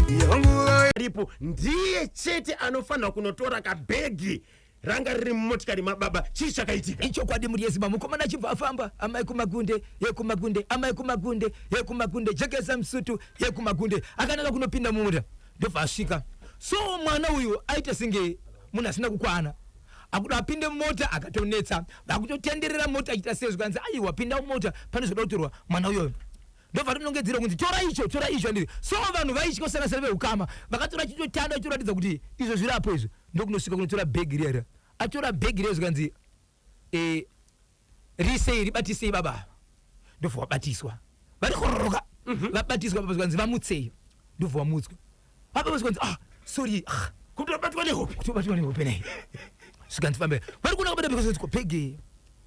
yanguva. Ripo ndiye chete anofanira kunotora kabhegi ranga riri mumotikari mababa. Chii chakaitika? Ichokwadi, muri yezimbabwe. Mukomana achibva afamba, amai kumagunde yekumagunde, amai kumagunde yekumagunde, jekesa musutu yekumagunde, akananga kunopinda mumota. Ndobva asvika. So mwana uyu aita senge munhu asina kukwana, akuda apinde mumota, akatonetsa, vakutotenderera mota achiita sei. Zvikanzi, "Aiwa, pinda mumota, pane zvoda kutorwa." Mwana uyoyo ndobva tonongedzera kunzi, "Tora icho, tora icho." Andiri so vanhu vaitya kusanganisira veukama, vakatora chitotanda chitoratidza kuti izvo zvirapo izvo. Ndokunosvika kunotora bhegi riya riya. Atora bhegi riya, zvikanzi, "Risei, ribatisei baba ava." Ndobva wabatiswa, vari kororoka, vabatiswa baba. Zvikanzi, "Vamutsei." Ndobva wamutswa baba. Zvikanzi, "Ah, sorry, ah." Kutobatwa nehope. Kutobatwa nehope nei. Zvikanzi, "Fambe." Vari kuona kubata bhegi. Zvikanzi, "Bhegi."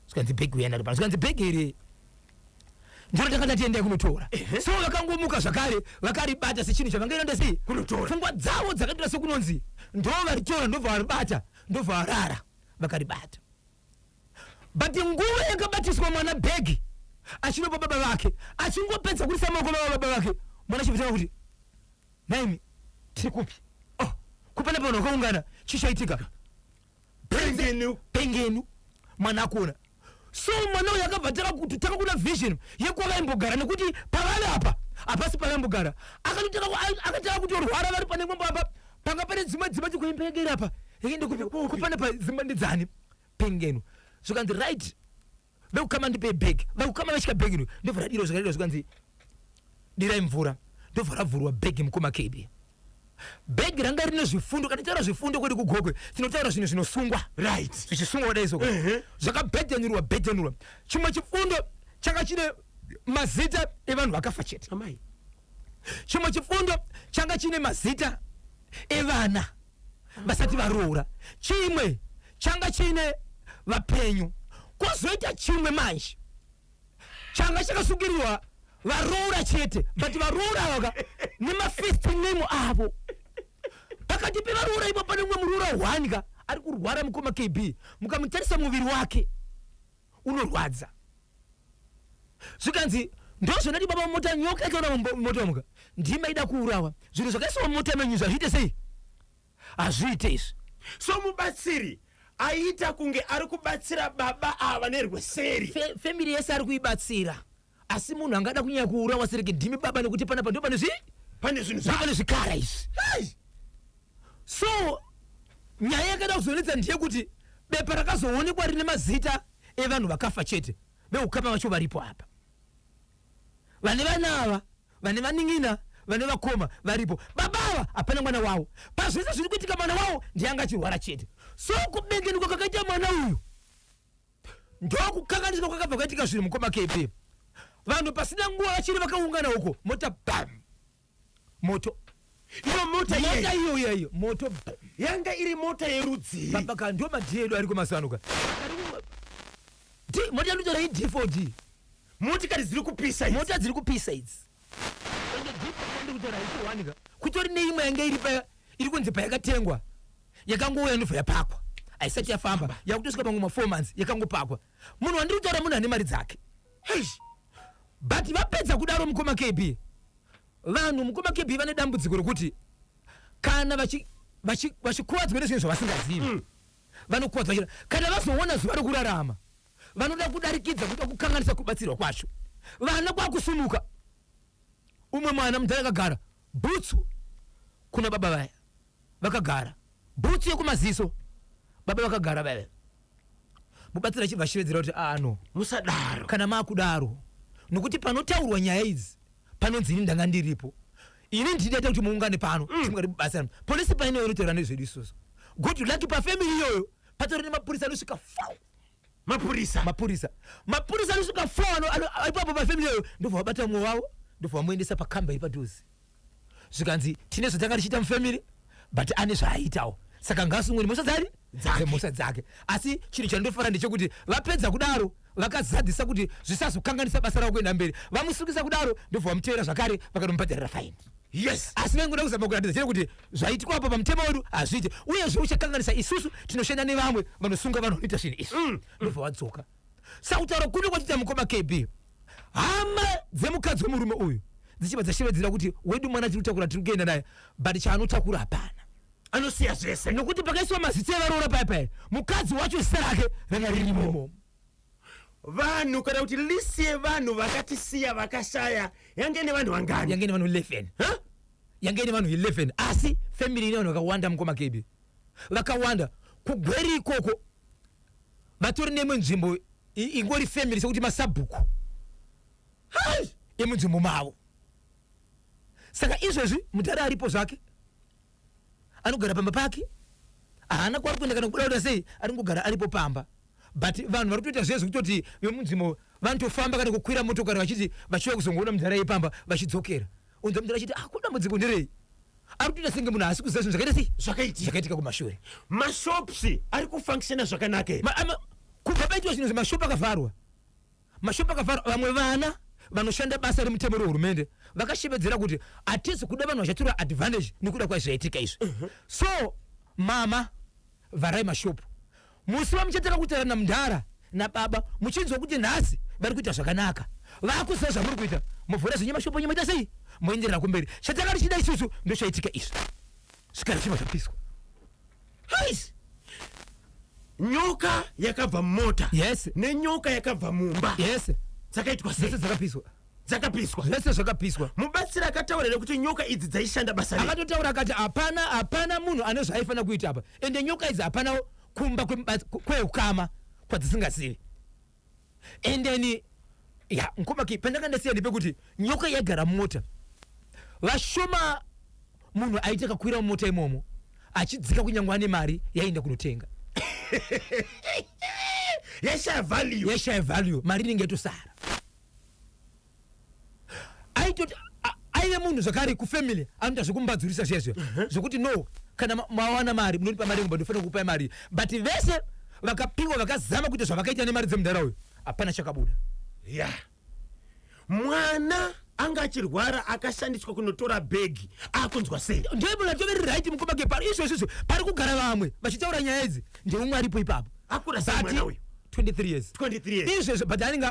Zvikanzi, "Bhegi uya naro pano." Zvikanzi, "Bhegi iri ndiro tanga tatiendai kunotora." So vakangomuka zvakare, vakaribata sechinhu chavangaenda sei? Kunotora. Pfungwa dzavo dzakatora sekunonzi ndo varitora, ndobva varibata, ndobva varara vakaribata. But nguva yakabatiswa mwana bhegi achinopa baba vake, achingopedza kurisa maoko baba baba vake, mwana achibvutanga kuti, "Naimi, tiri kupi? Oh, kupana panhu vakaungana, chichaitika?" Pengenu. Pengenu, mwana akuona. So mwana uyu akabva tanga kuona vision yekwavaimbogara, nekuti pavari apa hapasi pavaimbogara. Akatanga kutorwara vari pane mwambo apa, panga pane dzimwe dzimba dzikuimbengera apa, yakaenda kupi? Kupane padzimba ndedzani? Pengenu. Zvikanzi, "Right, vekukama, ndipei bhegi." Vekukama vachika bhegi iro, ndobva radiro. Zvakadiro. Zvikanzi, "Dirai mvura." Ndobva ravhurwa bhegi, mukoma kebi. Bhegi ranga rine zvifundo. Kana taura zvifundo kwedu kuGokwe, tinotaura zvinhu zvinosungwa, zvichisungwa kudai soko, zvakabhedhenurwa bhedhenurwa. Chimwe chifundo changa chine mazita evanhu vakafa chete. Amai. Chimwe chifundo changa chine mazita evana vasati varoora. Chimwe changa chine vapenyu. Kwozoita chimwe manje changa chakasungirirwa varoora chete, but varoora ava ka nemafirst name avo. Pakati pevaroora ipo pane mumwe muroora one ka ari kurwara, mukoma KB. Mukamutarisa muviri wake unorwadza. Zvikanzi ndozvonati baba, mota, nyoka yakaona mumota muka ndima ida kuurawa. Zvinhu zvakaiswa mumota menyu zvazviite sei? Hazviite izvi. So mubatsiri aiita kunge ari kubatsira baba ava nerweseri. Family yese ari kuibatsira, asi munhu angada kunyanya kuurawa sereke ndimi baba, nekuti panapa ndo pane zvi pane zvinhu ndo pane zvikara izvi. So nyaya yakada kuzonetsa ndeyekuti bepa rakazoonekwa rine mazita evanhu vakafa chete. Veukama vacho varipo apa, vane vana ava, vane vanin'ina, vane vakoma varipo. Baba ava hapana mwana wavo. Pazvese zviri kuitika, mwana wavo ndiye anga achirwara chete. So kubengenuka kwakaita mwana uyu ndokukanganiswa kwakabva kwaitika zvinhu, mukoma KB. Vanhu pasina nguva vachiri vakaungana uko, mota bam, moto. Iyo mota? Mota iyo iyo, moto bam. Yanga iri mota yerudzii? Baba ka, ndo madhi edu ariko mazuva ano ka. Mota yandotaura i D4D. Motikari dziri kupisa idzi. Mota dziri kupisa idzi. Ende D4 ndiri kutaura haisi ka, kutori neimwe yanga iri paya iri kunzi payakatengwa yakangouya ndobva yapakwa, haisati yafamba, yakutosvika pamwe ma4 months yakangopakwa. Munhu wandiri kutaura munhu ane mari dzake. Eish. But vapedza kudaro, mukoma KB, vanhu, mukoma KB, vane dambudziko rokuti kana vachikuvadzwa nezvinhu zvavasingazivi, vanokuvadzwa kana vazoona zuva rokurarama, vanoda kudarikidza kuda kukanganisa kubatsirwa kwacho. Vana kwakusumuka, umwe mwana mudhara akagara, bhutsu kuna baba vaya vakagara, bhutsu yekumaziso, baba vakagara vaya. Mubatsiri achibva achivedzera kuti ano Musadaro. Kana maakudaro, nokuti panotaurwa nyaya idzi panonzi ini ndanga ndiripo, ini ndinoita kuti muungane pano, timungade kubatsirana. Polisi paino inotaura nezvedu isusu. Good luck, pafamily iyoyo patori nemapurisa anosvika four. Mapurisa? Mapurisa anosvika four ipapo pafamily iyoyo. Ndobva vabata mumwe wavo, ndobva vamuendesa pakamba iri padhuze. Zvikanzi tine zvatanga tichiita mufamily, but ane zvaaitawo, saka ngaasungwe nemhosva dzari dzemhosva dzake. Asi chinhu chandofara ndechekuti vapedza kudaro vakazadzisa kuti zvisazokanganisa basa ravo kuenda mberi. Vamusungisa kudaro, ndobva vamutevera zvakare, vakanomubhadharira faini. Asi vaingoda kuzama kuratidza chete kuti zvaitwa apa pamutemo wedu hazviiti, uyezve uchakanganisa isusu tinoshanda nevamwe vanosunga vanhu vanoita zvinhu izvi. Ndobva vadzoka. Sakutaura kuno kwatiita, mukoma KB, hama dzemukadzi wemurume uyu dzichibva dzashevedzera kuti wedu mwana tiri kutakura, tiri kuenda naye, but chaanotakura hapana. Anosiya zvese. Nokuti pakaiswa mazita evaroora paya paya, mukadzi wacho zita rake ranga ririmo. Vanhu kana kuti list yevanhu vakatisiya, vakashaya, yange nevanhu vangani? Yange nevanhu 11. Huh? Yange ine vanhu 11, asi family ine vanhu vakawanda, mukoma KB, vakawanda. Kugweri ikoko vatori neimwe nzvimbo ingori family, sekuti masabhuku emunzvimbo mavo. Saka izvezvi mudhara aripo zvake, anogara pamba pake, haana kwari kuenda kana kubuda kuita sei, ari kungogara aripo pamba. But vanhu vari kutoita zvezvo kutoti vemunzvimbo vanotofamba kana kukwira motokari vachiti vachiuya kuzongoona mudhara yepamba, vachidzokera. Unza mudhara achiti, "Ah, kudambudziko nderei?" Ari kutoita senge munhu haasi kuziva zvinhu zvakaita sei. Zvakaitika. Zvakaitika kumashure. Mashops ari kufunctiona zvakanaka here? Kubva paitwa zvinhu zvemashopu akavharwa, mashopu akavharwa. Vamwe vana vanoshanda basa remutemo rehurumende vakashevedzera kuti hatisi kuda vanhu vachatora advantage nekuda kwazvaitika izvi. So mama, vharai mashopu musi wamuchatanga kutaura namudhara nababa, muchinzwa kuti nhasi vari kuita zvakanaka, vakuziva zvamuri kuita, muvhura zvenyu mashopu enyu, moita sei, moenderera kumberi. Chatanga tichida isusu ndochaitika izvi, zvikara chibva zvapiswa. Hais! Nyoka yakabva mumota nenyoka yakabva mumba dzakaitwa zvese sei? Dzakapiswa. Dzakapiswa. Zvese zvakapiswa. Mubatsiri akataura here kuti nyoka idzi dzaishanda basa rei? Akatotaura akati hapana munhu ane zvaaifanira kuita apa, ende nyoka idzi hapana kumba kweukama kwadzisingazivi. Endeni ya mukoma, pandanga ndasiya ndepekuti nyoka yaigara mumota vashoma. Munhu aiti akakwira mumota imomo achidzika, kunyange ane mari yaienda kunotenga. Yashaya value. Yashaya value, mari inenge yatosara. Aitoti aive munhu zvakare kufamily anoita zvekumbadzurisa zviya zviya, zvekuti no, kana mawana mari munondipa mari yangu, ndofanira kukupai mari. But vese vakapiwa vakazama kuita zvavakaita nemari dzemudhara uyu, hapana chakabuda. Ya, mwana anga achirwara akashandiswa kunotora bhegi, akunzwa sei? Ndoibona toveri right, mukoma ke. Pari izvozvo izvo pari kugara vamwe vachitaura nyaya idzi, ndeumwe aripo ipapo. Akura sei mwana uyu? 23 years. 23 years. Izvezvo, but anenge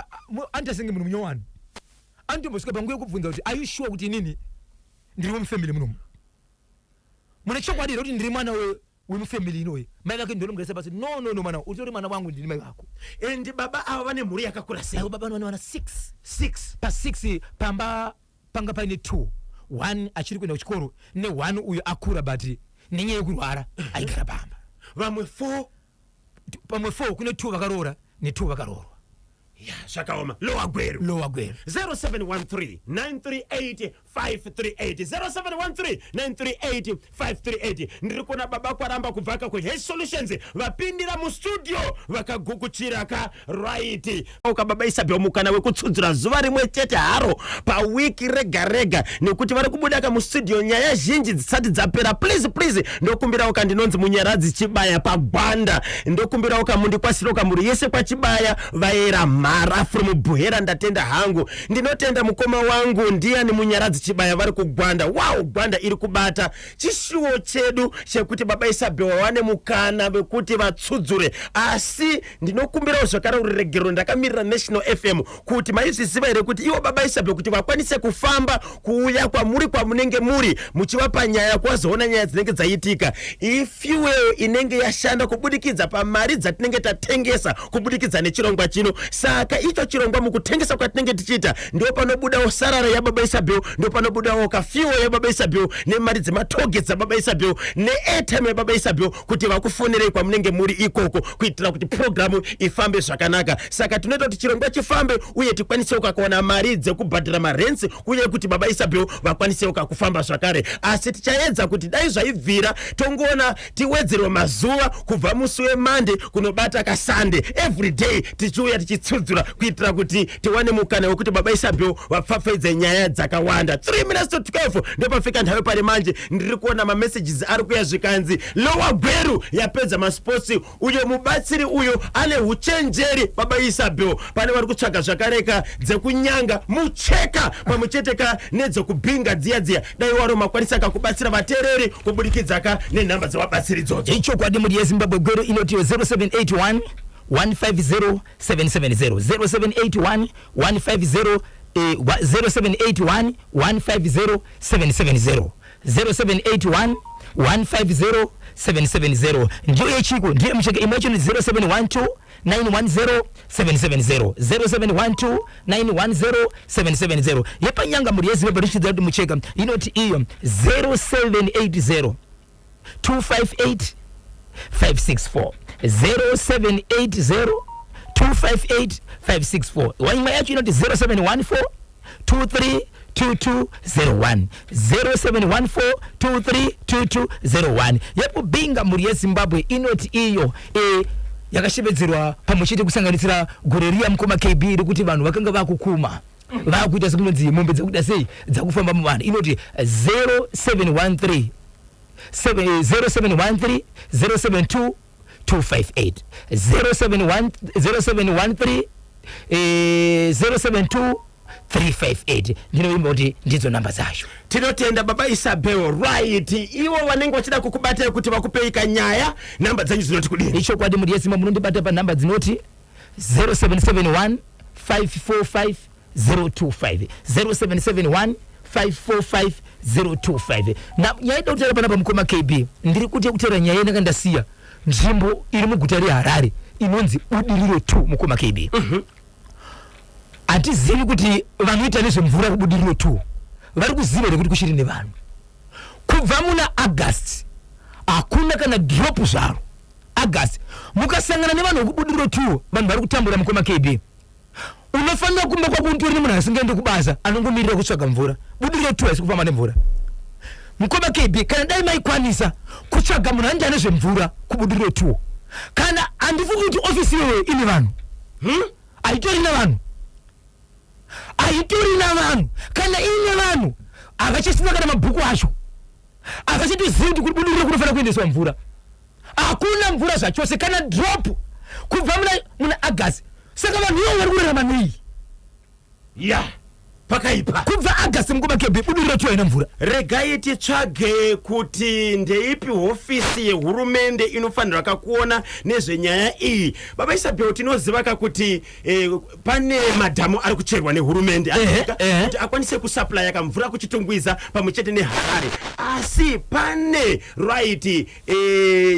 anoita senge munhu munyowani. Anotombosvika panguva yekubvunza kuti, "Are you sure kuti inini ndiri wemufamily munomu? Mune chokwadi here kuti ndiri mwana wemufamily inoyi?" Mai vake ndonomugarisa pasi, "No, no, no, mwana utori mwana wangu, ndini mai vako." And baba ava vane mhuri yakakura sei? Aiwa, baba vane vana 6. 6. Pa6 pamba panga paine 2, 1 achiri kuenda kuchikoro ne1 uyo akura, but nenyaya yekurwara aigara pamba. Vamwe 4? Pamwe 4, kune 2 vakaroora ne2 vakaroorwa. Ya, zvakaoma. Lower Gweru. Lower Gweru. 0713 938 538, 0713 938 538. Ndiri kuona baba Kwaramba kubva kuHash Solutions vapindira mustudio vakagukuchira ka. Right, uka baba Isabel mukana wekutsudzura zuva rimwe chete haro pawiki rega rega, nekuti vari kubuda ka mustudio nyaya zhinji dzisati dzapera. Please, please, ndokumbirawo ka, ndinonzi Munyaradzi Chibaya paGwanda, ndokumbirawo ka mundikwasirawo ka mhuri yese kwaChibaya, vaera Mhara from Buhera. Ndatenda hangu, ndinotenda mukoma wangu. Ndiani? Munyaradzi Chibaya, vari kuGwanda. Wow, Gwanda iri kubata. Chishuwo chedu chekuti baba Isabel wane mukana wekuti vatsudzure, asi ndinokumbirawo zvakare ruregero. Ndakamirira National FM kuti maizviziva here kuti ivo baba Isabel kuti vakwanise kufamba kuuya kwamuri kwamunenge muri muchivapa nyaya, kuvazoona nyaya dzinenge dzaitika, ifuel inenge yashanda kubudikidza pamari dzatinenge tatengesa kubudikidza nechirongwa chino. Saka icho chirongwa, mukutengesa kwatinenge tichiita, ndo panobudawo sarara yababa Isabel, ndo panobudawo kafuel yababa Isabel nemari dzematollgate dzababa Isabel neairtime yababa Isabel kuti vakufonerei kwamunenge muri ikoko, kuitira kuti purogiramu ifambe zvakanaka. Saka tinoita kuti chirongwa chifambe uye tikwanisewo kakuwana mari dzekubhadhara marents uye kuti baba Isabel vakwanisewo kakufamba zvakare. Asi tichaedza kuti dai zvaibvira tongoona tiwedzerwe mazuva kubva musi weMonday kunobata kaSunday, every day tichiuya tichitsudzura, kuitira kuti tiwane mukana wekuti baba Isabel vapfapfaidze nyaya dzakawanda. 3 minutes to 12 ndopafika nthawi pari manje. Ndiri kuona mamessages ari kuya, zvikanzi Lower Gweru yapedza masports. Uyo mubatsiri uyo ane uchenjeri, baba Isabel. Pane vari kutsvaga zvakareka dzekunyanga mucheka pamwe chete ka nedzekubhinga dziya dziya. Dai waro makwanisa kakubatsira vateereri kubudikidza ka nenhamba dzevabatsiri idzodzo. Ichokwadi, mhuri yeZimbabwe. Gweru inoti 0781 150 770, 0781 150 0781 150 770, 0781 150 770. Ndiyo yechiko, ndiyo mucheka. Imwe yacho ni 0712 910 770, 0712 910 770. Yepanyanga, mhuri yeZimbabwe, richidzira kuti mucheka inoti iyo 0780 258 564, 0780 258 564. Imwe yacho inoti 0714 23 2201, 0714 232201. Yekubhinga, mhuri yeZimbabwe, inoti iyo yakashevedzerwa pamwe chete kusanganisira gore riya, mukoma KB, rekuti vanhu vakanga vakukuma vakuita sekunonzi mombe dzekuita sei dzakufamba muvanhu, inoti 0713 0713 072 258, 071 0713 072 358. Ndinoimba kuti ndidzo namba dzacho. Tinotenda baba Isabel. Right, ivo vanenge vachida kukubatai kuti vakupei kanyaya, namba dzenyu dzinoti kudini? Ichokwadi, mhuri yeZimba, munondibata panhamba dzinoti 0771 545 025, 0771 545 025. Na nyaya ida kutaura panapa, mukoma KB, ndiri kuti yekutaura nyaya yandanga ndasiya, nzvimbo iri muguta reHarare inonzi Budiriro 2, mukoma KB. Hatizivi kuti vanoita nezvemvura kuBudiriro 2 vari kuziva here kuti kuchiri nevanhu. Kubva muna August hakuna kana drop zvaro. August, mukasangana nevanhu vekuBudiriro 2, vanhu vari kutambura, mukoma KB. Unofanira kumba kwako utori nemunhu asingaendi kubasa, anongomirira kutsvaga mvura. Budiriro 2 haisi kufamba nemvura. Mukoma KB, kana dai maikwanisa kutsvaga munhu anoita nezvemvura kuBudiriro 2, kana handifungi kuti ofisi iyoyo ine vanhu. Haitorina vanhu, haitorina vanhu. Kana iine vanhu, havachisina kana mabhuku acho, havachatozivi kuti kuBudiriro kunofanira kuendeswa mvura. Hakuna mvura zvachose, kana drop, kubva muna August. Saka vanhu ivo vari kurarama nei? Ya, pakaipa. Kubva August, mukoma KB, Budiriro 2 haina mvura. Regai titsvage kuti ndeipi hofisi yehurumende inofanirwa kakuona nezvenyaya iyi. Baba Isabel, tinoziva kakuti pane madhamu ari kucherwa nehurumende kuti akwanise kusuplya kamvura kuChitungwiza pamwe chete neHarare, asi pane right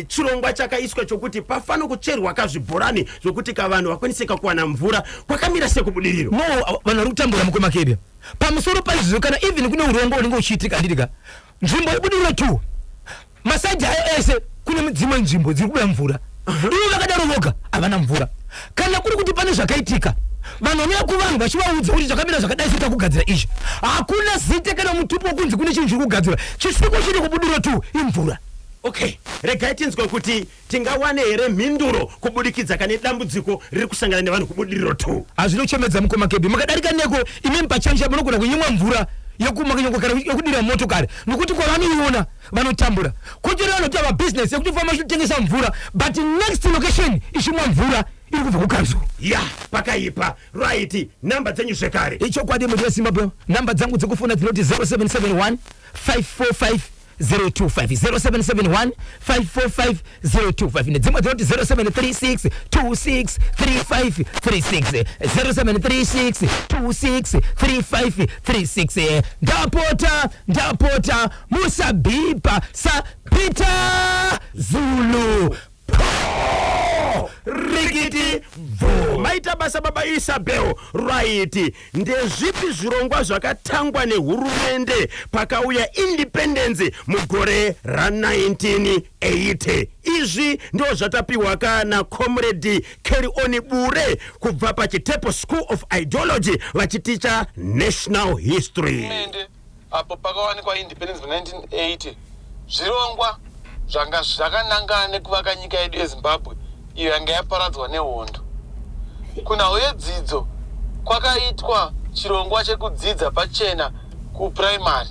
chirongwa chakaiswa chokuti pafano kucherwa kazvibhorani zvokuti kavanhu vakwanise kakuwana mvura. Kwakamira sekuBudiriro? No, vanhu vari kutambura, mukoma KB. Pamusoro paizvozvo, kana even kune urongwa unenge uchiitika, ndirika nzvimbo yeBudiriro 2, masaidi ayo ese kune dzimwe nzvimbo dziri kubuda mvura, ivo vakadaro voga havana mvura. Kana kuri kuti pane zvakaitika, vanhu vanouya kuvanhu vachivaudza kuti zvakamira zvakadai, soita kugadzira izvi. Hakuna zita kana mutupo wekunzi kune chinhu chiri kugadzirwa. Chisiko chiri kuBudiriro 2 imvura. Okay, regai tinzwe kuti tingawane here mhinduro kubudikidza kane dambudziko riri kusangana nevanhu kuBudiriro 2. Hazvinochemedza, mukoma KB. Mukadarika neko imimi pachancha, munogona kunyimwa mvura yekumwa kunyangwe kana yekudira motokari, nokuti kwavanoiona vanotambura. Kotori vanoita mabhizinesi ekutofamba vachitotengesa mvura, but next location ichimwa mvura iri kubva kukanzuru. Ya, pakaipa. Right, namba dzenyu zvekare. Ichokwadi, mhuri yeZimbabwe, namba dzangu dzekufona dzinoti 0771 545 025, 0771 545 025, nedzimwe dzinoti 0736 26 35 36, 0736 26 35 36. Ndapota, ndapota, musabhipa saPeter Zulu. Po rikiti bvu. Maita basa, baba Isabel. Right, ndezvipi zvirongwa zvakatangwa nehurumende pakauya independence mugore ra1980? Izvi ndo zvatapiwa kana Comrade Carry Bure kubva paChitepo School of Ideology, vachiticha national history. Hurumende apo pakawanikwa independence mu1980, zvirongwa zvanga zvakanangana nekuvaka nyika yedu yeZimbabwe iyo yanga yaparadzwa nehondo. Kunhau yedzidzo, kwakaitwa chirongwa chekudzidza pachena kupuraimari,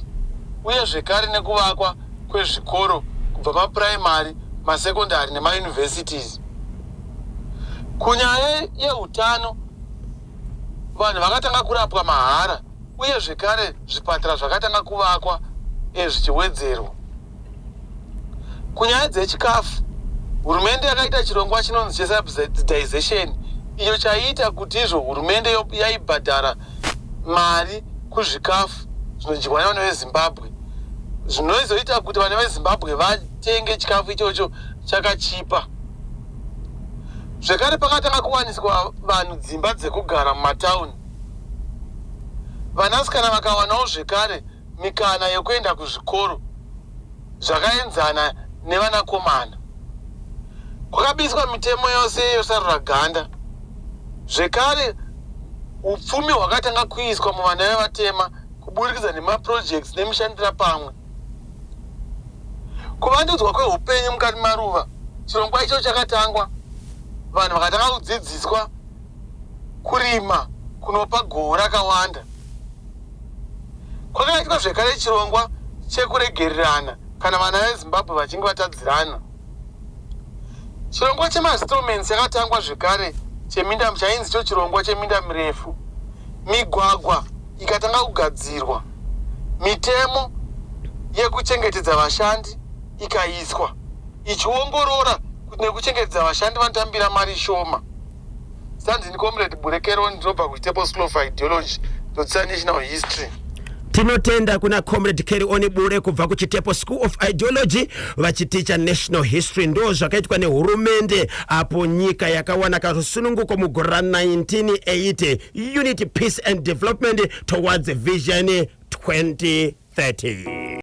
uye zvekare nekuvakwa kwezvikoro kubva mapuraimari, masekondari nemayunivhesities. Kunyaya yeutano, vanhu vakatanga kurapwa mahara, uye zvekare zvipatara zvakatanga kuvakwa zvichiwedzerwa. Kunyaya dzechikafu, hurumende yakaita chirongwa chinonzi chesubsidization, iyo chaiita kuti izvo hurumende yaibhadhara mari kuzvikafu zvinodyiwa nevana veZimbabwe, zvinozoita kuti vana veZimbabwe vatenge chikafu ichocho chakachipa. Zvekare pakatanga kuwaniswa vanhu dzimba dzekugara mumatauni. Vanasikana vakawanawo zvekare mikana yekuenda kuzvikoro zvakaenzana nevanakomana. Kwakabiswa mitemo yose yosarura ganda. Zvekare upfumi hwakatanga kuiswa muvana vevatema kuburikidza nemaprojects nemishandira pamwe. Kuvandudzwa kweupenyu mukati maruva, chirongwa icho chakatangwa, vanhu vakatanga kudzidziswa kurima kunopa goho rakawanda. Kwakaitwa zvekare chirongwa chekuregererana kana vana veZimbabwe vachinge vatadzirana. Chirongwa chemasettlements chakatangwa zvekare, cheminda, chainzi cho chirongwa cheminda mirefu. Migwagwa ikatanga kugadzirwa, mitemo yekuchengetedza vashandi ikaiswa ichiongorora nekuchengetedza vashandi vanotambira mari shoma. Sandini Comrade Burekeron, ndinobva kuChitepo School of Ideology, ndodzisa national history. Tinotenda kuna Comrade Carry Bure kubva kuChitepo School of Ideology, vachiticha national history. Ndo zvakaitwa nehurumende apo nyika yakawana karusununguko mugore ra1980. Unity, peace and development towards Vision 2030.